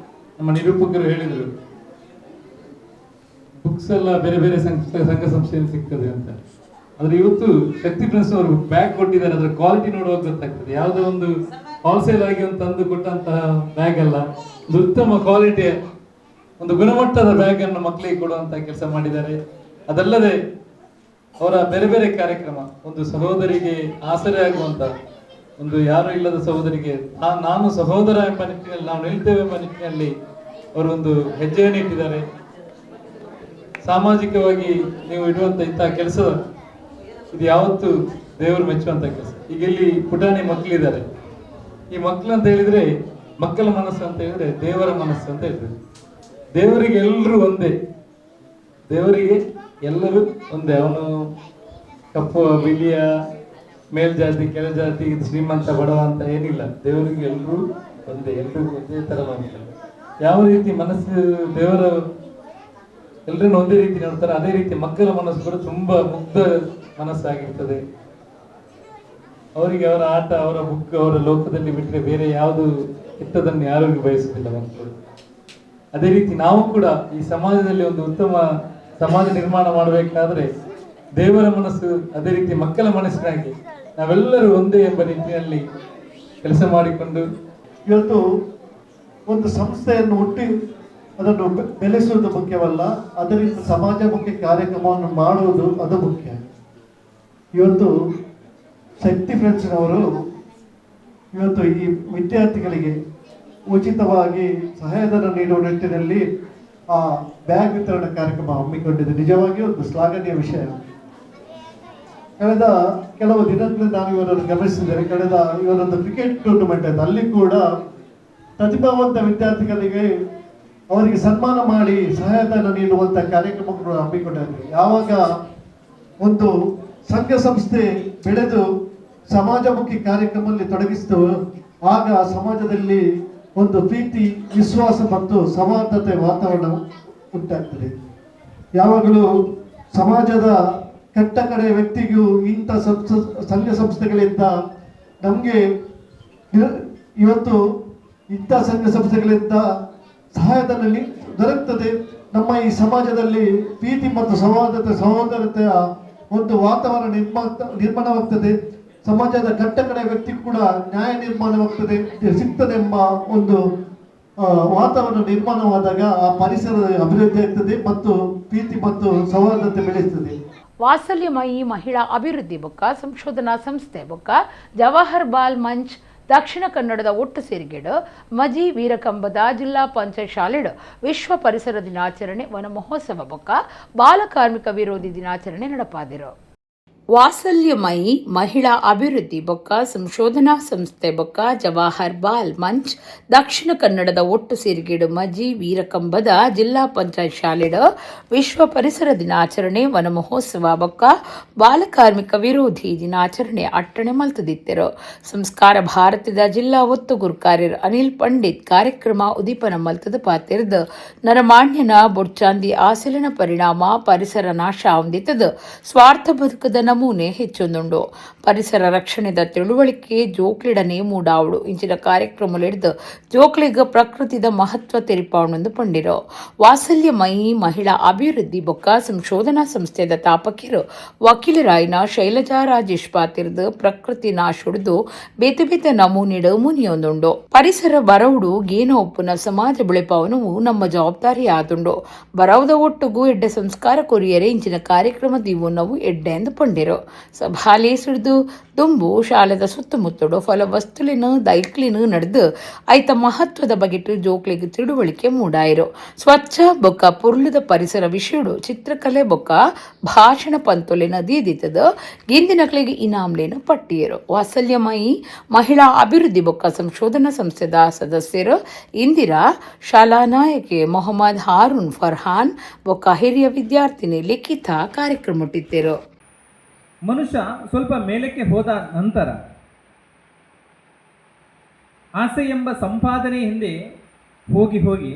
ನಮ್ಮ ನಿರೂಪಕರು ಹೇಳಿದರು, ಬುಕ್ಸ್ ಎಲ್ಲ ಬೇರೆ ಬೇರೆ ಸಂಘ ಸಂಸ್ಥೆಯಲ್ಲಿ ಸಿಗ್ತದೆ ಅಂತ. ಆದರೆ ಇವತ್ತು ಶಕ್ತಿ ಫ್ರೆಂಡ್ಸ್ನವರು ಬ್ಯಾಗ್ ಕೊಟ್ಟಿದ್ದಾರೆ, ಅದರ ಕ್ವಾಲಿಟಿ ನೋಡುವಾಗ ಗೊತ್ತಾಗ್ತದೆ. ಯಾವುದೋ ಒಂದು ಹೋಲ್ಸೇಲ್ ಆಗಿ ಒಂದು ತಂದು ಕೊಟ್ಟಂತಹ ಬ್ಯಾಗ್ ಅಲ್ಲ, ಒಂದು ಉತ್ತಮ ಕ್ವಾಲಿಟಿಯ ಒಂದು ಗುಣಮಟ್ಟದ ಬ್ಯಾಗ್ ಅನ್ನು ಮಕ್ಕಳಿಗೆ ಕೊಡುವಂತಹ ಕೆಲಸ ಮಾಡಿದ್ದಾರೆ. ಅದಲ್ಲದೆ ಅವರ ಬೇರೆ ಬೇರೆ ಕಾರ್ಯಕ್ರಮ, ಒಂದು ಸಹೋದರಿಗೆ ಆಸರೆ ಆಗುವಂತ, ಒಂದು ಯಾರು ಇಲ್ಲದ ಸಹೋದರಿಗೆ ನಾನು ಸಹೋದರ ಎಂಬ ನಿಟ್ಟಿನಲ್ಲಿ, ನಾವು ನಿಲ್ತೇವೆ ಎಂಬ ನಿಟ್ಟಿನಲ್ಲಿ ಅವರು ಒಂದು ಹೆಜ್ಜೆಯನ್ನು ಇಟ್ಟಿದ್ದಾರೆ. ಸಾಮಾಜಿಕವಾಗಿ ನೀವು ಇಡುವಂತ ಇಂತಹ ಕೆಲಸ ಇದು ಯಾವತ್ತು ದೇವರು ಮೆಚ್ಚುವಂತ ಕೆಲಸ. ಈಗ ಇಲ್ಲಿ ಪುಟಾಣಿ ಮಕ್ಕಳಿದ್ದಾರೆ. ಈ ಮಕ್ಕಳು ಅಂತ ಹೇಳಿದ್ರೆ, ಮಕ್ಕಳ ಮನಸ್ಸು ಅಂತ ಹೇಳಿದ್ರೆ ದೇವರ ಮನಸ್ಸು ಅಂತ ಹೇಳ್ತಾರೆ. ದೇವರಿಗೆ ಎಲ್ಲರೂ ಒಂದೇ, ದೇವರಿಗೆ ಎಲ್ಲರೂ ಒಂದೇ. ಅವನು ಕಪ್ಪು ಬಿಳಿಯ, ಮೇಲ್ಜಾತಿ ಕೆಳಜಾತಿ, ಶ್ರೀಮಂತ ಬಡವ ಅಂತ ಏನಿಲ್ಲ. ದೇವರಿಗೆ ಎಲ್ಲರೂ ಒಂದೇ, ಎಲ್ರಿಗೂ ಒಂದೇ ತರ ಮಾಡ್ತಾರೆ. ಯಾವ ರೀತಿ ಮನಸ್ಸು ದೇವರ ಎಲ್ಲರನ್ನು ಒಂದೇ ರೀತಿ ನೋಡ್ತಾರೆ, ಅದೇ ರೀತಿ ಮಕ್ಕಳ ಮನಸ್ಸು ಕೂಡ ತುಂಬಾ ಮುಗ್ಧ ಮನಸ್ಸಾಗಿರ್ತದೆ. ಅವರಿಗೆ ಅವರ ಆಟ, ಅವರ ಬುಕ್, ಅವರ ಲೋಕದಲ್ಲಿ ಬಿಟ್ಟರೆ ಬೇರೆ ಯಾವುದು ಕೆಟ್ಟದನ್ನು ಯಾರಿಗೂ ಬಯಸುವುದಿಲ್ಲ ಮಕ್ಕಳು. ಅದೇ ರೀತಿ ನಾವು ಕೂಡ ಈ ಸಮಾಜದಲ್ಲಿ ಒಂದು ಉತ್ತಮ ಸಮಾಜ ನಿರ್ಮಾಣ ಮಾಡಬೇಕಾದ್ರೆ ದೇವರ ಮನಸ್ಸು ಅದೇ ರೀತಿ ಮಕ್ಕಳ ಮನಸ್ಸಿನಾಗಿ ನಾವೆಲ್ಲರೂ ಒಂದೇ ಎಂಬ ನಿಟ್ಟಿನಲ್ಲಿ ಕೆಲಸ ಮಾಡಿಕೊಂಡು ಇವತ್ತು ಒಂದು ಸಂಸ್ಥೆಯನ್ನು ಹುಟ್ಟಿ ಅದನ್ನು ಬೆಳೆಸುವುದು ಮುಖ್ಯವಲ್ಲ, ಅದರಿಂದ ಸಮಾಜಮುಖಿ ಕಾರ್ಯಕ್ರಮವನ್ನು ಮಾಡುವುದು ಅದು ಮುಖ್ಯ. ಇವತ್ತು ಶಕ್ತಿ ಫ್ರೆಂಡ್ಸ್ನವರು ಇವತ್ತು ಈ ವಿದ್ಯಾರ್ಥಿಗಳಿಗೆ ಉಚಿತವಾಗಿ ಸಹಾಯಧನ ನೀಡುವ ನಿಟ್ಟಿನಲ್ಲಿ ಆ ಬ್ಯಾಗ್ ವಿತರಣಾ ಕಾರ್ಯಕ್ರಮ ಹಮ್ಮಿಕೊಂಡಿದೆ. ನಿಜವಾಗಿಯೂ ಒಂದು ಶ್ಲಾಘನೀಯ ವಿಷಯ. ಕಳೆದ ಕೆಲವು ದಿನಗಳಲ್ಲಿ ನಾನು ಇವರನ್ನು ಗಮನಿಸಿದ್ದೇನೆ. ಕಳೆದ ಇವರೊಂದು ಕ್ರಿಕೆಟ್ ಟೂರ್ನಮೆಂಟ್ ಆಯಿತು, ಅಲ್ಲಿ ಕೂಡ ಪ್ರತಿಭಾವಂತ ವಿದ್ಯಾರ್ಥಿಗಳಿಗೆ ಅವರಿಗೆ ಸನ್ಮಾನ ಮಾಡಿ ಸಹಾಯಧನ ನೀಡುವಂಥ ಕಾರ್ಯಕ್ರಮಗಳು ಹಮ್ಮಿಕೊಂಡಿದ್ದಾರೆ. ಯಾವಾಗ ಒಂದು ಸಂಘ ಸಂಸ್ಥೆ ಬೆಳೆದು ಸಮಾಜಮುಖಿ ಕಾರ್ಯಕ್ರಮದಲ್ಲಿ ತೊಡಗಿಸಿತು, ಆಗ ಸಮಾಜದಲ್ಲಿ ಒಂದು ಪ್ರೀತಿ, ವಿಶ್ವಾಸ ಮತ್ತು ಸಮಾನತೆ ವಾತಾವರಣ ಉಂಟಾಗ್ತದೆ. ಯಾವಾಗಲೂ ಸಮಾಜದ ಕೆಟ್ಟ ಕಡೆ ವ್ಯಕ್ತಿಗೂ ಇಂಥ ಸಂಘ ಸಂಸ್ಥೆಗಳಿಂದ ನಮಗೆ ಇವತ್ತು ಇಂಥ ಸಂಘ ಸಂಸ್ಥೆಗಳಿಂದ ಸಹಾಯಧನ ದೊರಕ್ತದೆ. ನಮ್ಮ ಈ ಸಮಾಜದಲ್ಲಿ ಪ್ರೀತಿ ಮತ್ತು ಸಹೋದರತೆಯ ಒಂದು ವಾತಾವರಣ ನಿರ್ಮಾಣವಾಗ್ತದೆ. ಸಮಾಜದ ಕಟ್ಟ ಕಡೆ ವ್ಯಕ್ತಿ ಕೂಡ ನ್ಯಾಯ ನಿರ್ಮಾಣವಾಗ್ತದೆ, ಸಿಗ್ತದೆ ಎಂಬ ಒಂದು ವಾತಾವರಣ ನಿರ್ಮಾಣವಾದಾಗ ಆ ಪರಿಸರದ ಅಭಿವೃದ್ಧಿ ಆಗ್ತದೆ ಮತ್ತು ಪ್ರೀತಿ ಮತ್ತು ಸೌಹಾರ್ದತೆ ಬೆಳೆಸ್ತದೆ. ವಾತ್ಸಲ್ಯಮಯಿ ಮಹಿಳಾ ಅಭಿವೃದ್ಧಿ ಬೊಕ್ಕ ಸಂಶೋಧನಾ ಸಂಸ್ಥೆ ಬೊಕ್ಕ ಜವಾಹರ್ ಬಾಲ್ ಮಂಚ್ ದಕ್ಷಿಣ ಕನ್ನಡದ ಒಟ್ಟು ಸೇರಿಗೆಡು ಮಜಿ ವೀರಕಂಬದ ಜಿಲ್ಲಾ ಪಂಚಾಯತ್ ಶಾಲೆಡು ವಿಶ್ವ ಪರಿಸರ ದಿನಾಚರಣೆ ವನ ಮಹೋತ್ಸವ ಬೊಕ್ಕ ಬಾಲಕಾರ್ಮಿಕ ವಿರೋಧಿ ದಿನಾಚರಣೆ ನಡಪಾದಿರು. ವಾತ್ಸಲ್ಯಮಯಿ ಮಹಿಳಾ ಅಭಿವೃದ್ಧಿ ಬೊಕ್ಕ ಸಂಶೋಧನಾ ಸಂಸ್ಥೆ ಬೊಕ್ಕ ಜವಾಹರ್ ಬಾಲ್ ಮಂಚ್ ದಕ್ಷಿಣ ಕನ್ನಡದ ಒಟ್ಟು ಸೇರಿಗೆಡು ಮಜಿ ವೀರಕಂಬದ ಜಿಲ್ಲಾ ಪಂಚಾಯತ್ ಶಾಲೆಡು ವಿಶ್ವ ಪರಿಸರ ದಿನಾಚರಣೆ ವನ ಮಹೋತ್ಸವ ಬೊಕ್ಕ ಬಾಲಕಾರ್ಮಿಕ ವಿರೋಧಿ ದಿನಾಚರಣೆ ಅಟ್ಟಣೆ ಮಲ್ತದಿತ್ತಿರು. ಸಂಸ್ಕಾರ ಭಾರತದ ಜಿಲ್ಲಾ ಒತ್ತು ಗುರುಕಾರ್ಯರ್ ಅನಿಲ್ ಪಂಡಿತ್ ಕಾರ್ಯಕ್ರಮ ಉದೀಪನ ಮಲ್ತದ ಪಾತಿರ್ದು ನರಮಾಣ್ಯನ ಬೊಡ್ಚಾಂದಿ ಆಸಲಿನ ಪರಿಣಾಮ ಪರಿಸರ ನಾಶ ಹೊಂದಿತ್ತದು ಸ್ವಾರ್ಥ ಬದುಕದ ನಮೂನೆ ಹೆಚ್ಚೊಂದುಂಡು. ಪರಿಸರ ರಕ್ಷಣೆದ ತಿಳುವಳಿಕೆ ಜೋಕ್ಲಿಡನೆ ಮೂಡಾವಡು ಇಂಚಿನ ಕಾರ್ಯಕ್ರಮಲಿಡ್ದು ಜೋಕ್ಲಿಗ ಪ್ರಕೃತಿದ ಮಹತ್ವ ತೆರಿಪಾವಣೆಂದು ಪಂಡಿರು. ವಾತ್ಸಲ್ಯಮಯಿ ಮಹಿಳಾ ಅಭಿವೃದ್ಧಿ ಬೊಕ್ಕ ಸಂಶೋಧನಾ ಸಂಸ್ಥೆದ ತಾಪಕಿರು ವಕೀಲರಾಯಿನ ಶೈಲಜಾ ರಾಜೇಶ್ ಪಾತಿರ್ದು ಪ್ರಕೃತಿ ನಾಶುಡ್ದು ಬೇತೆ ಬೇತೆ ನಮೂನಿಡು ಮುನಿಯೊಂದುಂಡು. ಪರಿಸರ ಬರವುಡು ಗೇನ ಒಪ್ಪುನ ಸಮಾಜ ಬೆಳೆಪಾವನು ನಮ್ಮ ಜವಾಬ್ದಾರಿ ಆದುಂಡು. ಬರವುದ ಒಟ್ಟುಗು ಎಡ್ಡೆ ಸಂಸ್ಕಾರ ಕೊರಿಯರೆ ಇಂಚಿನ ಕಾರ್ಯಕ್ರಮ ದೀವು ನಾವು ಎಡ್ಡೆ ಎಂದು ಪಂಡಿರು. ಸಭಾಲೆ ಸಿಡಿದು ದುಂಬು ಶಾಲೆದ ಸುತ್ತಮುತ್ತಡು ಫಲವಸ್ತುಲಿನ ದೈಕ್ಲಿನ ನಡೆದು ಐತ ಮಹತ್ವದ ಬಗೆಟು ಜೋಕ್ಲಿಗೆ ತಿಳುವಳಿಕೆ ಮೂಡಾಯಿರು. ಸ್ವಚ್ಛ ಬೊಕ್ಕ ಪುರ್ಲುದ ಪರಿಸರ ವಿಷಯಡು ಚಿತ್ರಕಲೆ ಬೊಕ್ಕ ಭಾಷಣ ಪಂತೊಲಿನ ದೀದಿತದ ಗಿಂದಿನಕ್ಲಿಗೆ ಇನಾಮ್ಲೇನ ಪಟ್ಟಿಯರು. ವಾತ್ಸಲ್ಯಮಯಿ ಮಹಿಳಾ ಅಭಿವೃದ್ಧಿ ಬೊಕ್ಕ ಸಂಶೋಧನಾ ಸಂಸ್ಥೆದ ಸದಸ್ಯರು ಇಂದಿರಾ, ಶಾಲಾ ನಾಯಕಿ ಮೊಹಮ್ಮದ್ ಹಾರೂನ್ ಫರ್ಹಾನ್ ಬೊಕ್ಕ ಹಿರಿಯ ವಿದ್ಯಾರ್ಥಿನಿ ಲಿಖಿತಾ ಕಾರ್ಯಕ್ರಮ ಇಟ್ಟಿದ್ದರು. ಮನುಷ್ಯ ಸ್ವಲ್ಪ ಮೇಲಕ್ಕೆ ಹೋದ ನಂತರ ಆಸೆ ಎಂಬ ಸಂಪಾದನೆ ಹಿಂದೆ ಹೋಗಿ ಹೋಗಿ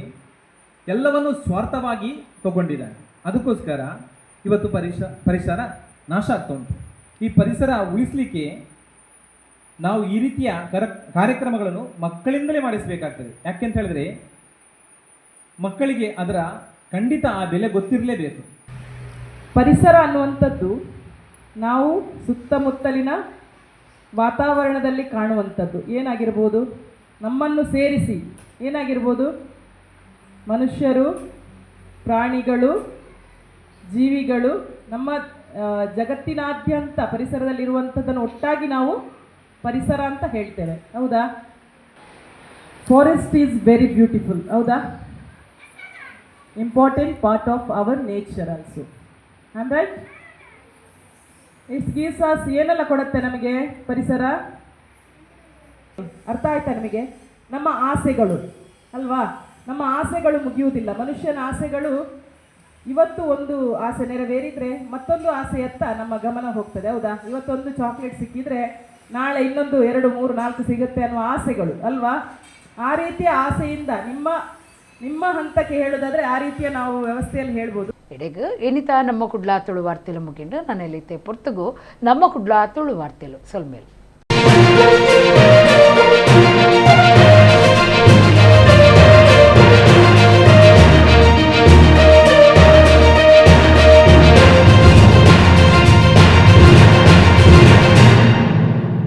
ಎಲ್ಲವನ್ನೂ ಸ್ವಾರ್ಥವಾಗಿ ತಗೊಂಡಿದ್ದಾನೆ. ಅದಕ್ಕೋಸ್ಕರ ಇವತ್ತು ಪರಿಸರ ನಾಶ ಆಗ್ತಾ ಉಂಟು. ಈ ಪರಿಸರ ಉಳಿಸಲಿಕ್ಕೆ ನಾವು ಈ ರೀತಿಯ ಕಾರ್ಯಕ್ರಮಗಳನ್ನು ಮಕ್ಕಳಿಂದಲೇ ಮಾಡಿಸಬೇಕಾಗ್ತದೆ. ಯಾಕೆಂತ ಹೇಳಿದ್ರೆ ಮಕ್ಕಳಿಗೆ ಅದರ ಖಂಡಿತ ಆ ಬೆಲೆ ಗೊತ್ತಿರಲೇಬೇಕು. ಪರಿಸರ ಅನ್ನುವಂಥದ್ದು ನಾವು ಸುತ್ತಮುತ್ತಲಿನ ವಾತಾವರಣದಲ್ಲಿ ಕಾಣುವಂಥದ್ದು. ಏನಾಗಿರ್ಬೋದು? ನಮ್ಮನ್ನು ಸೇರಿಸಿ ಏನಾಗಿರ್ಬೋದು? ಮನುಷ್ಯರು, ಪ್ರಾಣಿಗಳು, ಜೀವಿಗಳು, ನಮ್ಮ ಜಗತ್ತಿನಾದ್ಯಂತ ಪರಿಸರದಲ್ಲಿರುವಂಥದ್ದನ್ನು ಒಟ್ಟಾಗಿ ನಾವು ಪರಿಸರ ಅಂತ ಹೇಳ್ತೇವೆ, ಹೌದಾ? Forest is very beautiful, ಹೌದಾ? Important part of our nature also. I am right? It's gives us ಏನೆಲ್ಲ ಕೊಡುತ್ತೆ ನಮಗೆ ಪರಿಸರ? ಅರ್ಥ ಆಯ್ತಾ ನಿಮಗೆ? ನಮ್ಮ ಆಸೆಗಳು ಅಲ್ವಾ? ನಮ್ಮ ಆಸೆಗಳು ಮುಗಿಯುವುದಿಲ್ಲ. ಮನುಷ್ಯನ ಆಸೆಗಳು ಇವತ್ತು ಒಂದು ಆಸೆ ನೆರವೇರಿದರೆ ಮತ್ತೊಂದು ಆಸೆಯತ್ತ ನಮ್ಮ ಗಮನ ಹೋಗ್ತದೆ, ಹೌದಾ? ಇವತ್ತೊಂದು ಚಾಕ್ಲೇಟ್ ಸಿಕ್ಕಿದರೆ ನಾಳೆ ಇನ್ನೊಂದು 2 3 4 ಸಿಗುತ್ತೆ ಅನ್ನುವ ಆಸೆಗಳು ಅಲ್ವಾ? ಆ ರೀತಿಯ ಆಸೆಯಿಂದ ನಿಮ್ಮ ನಿಮ್ಮ ಹಂತಕ್ಕೆ ಹೇಳೋದಾದರೆ ಆ ರೀತಿಯ ನಾವು ವ್ಯವಸ್ಥೆಯಲ್ಲಿ ಹೇಳ್ಬೋದು. ಎಡೆಗು ಎನಿತಾ ನಮ್ಮ ಕುಡ್ಲಾ ತುಳು ವಾರ್ತೆಲು ಮುಗಿಂಡು ನನ್ನೆಲ್ಲಿತ್ತೆ ಪೊರ್ತುಗು ನಮ್ಮ ಕುಡ್ಲಾ ತುಳು ವಾರ್ತೆಲು ಸೊಲ್ಮೇಲ್.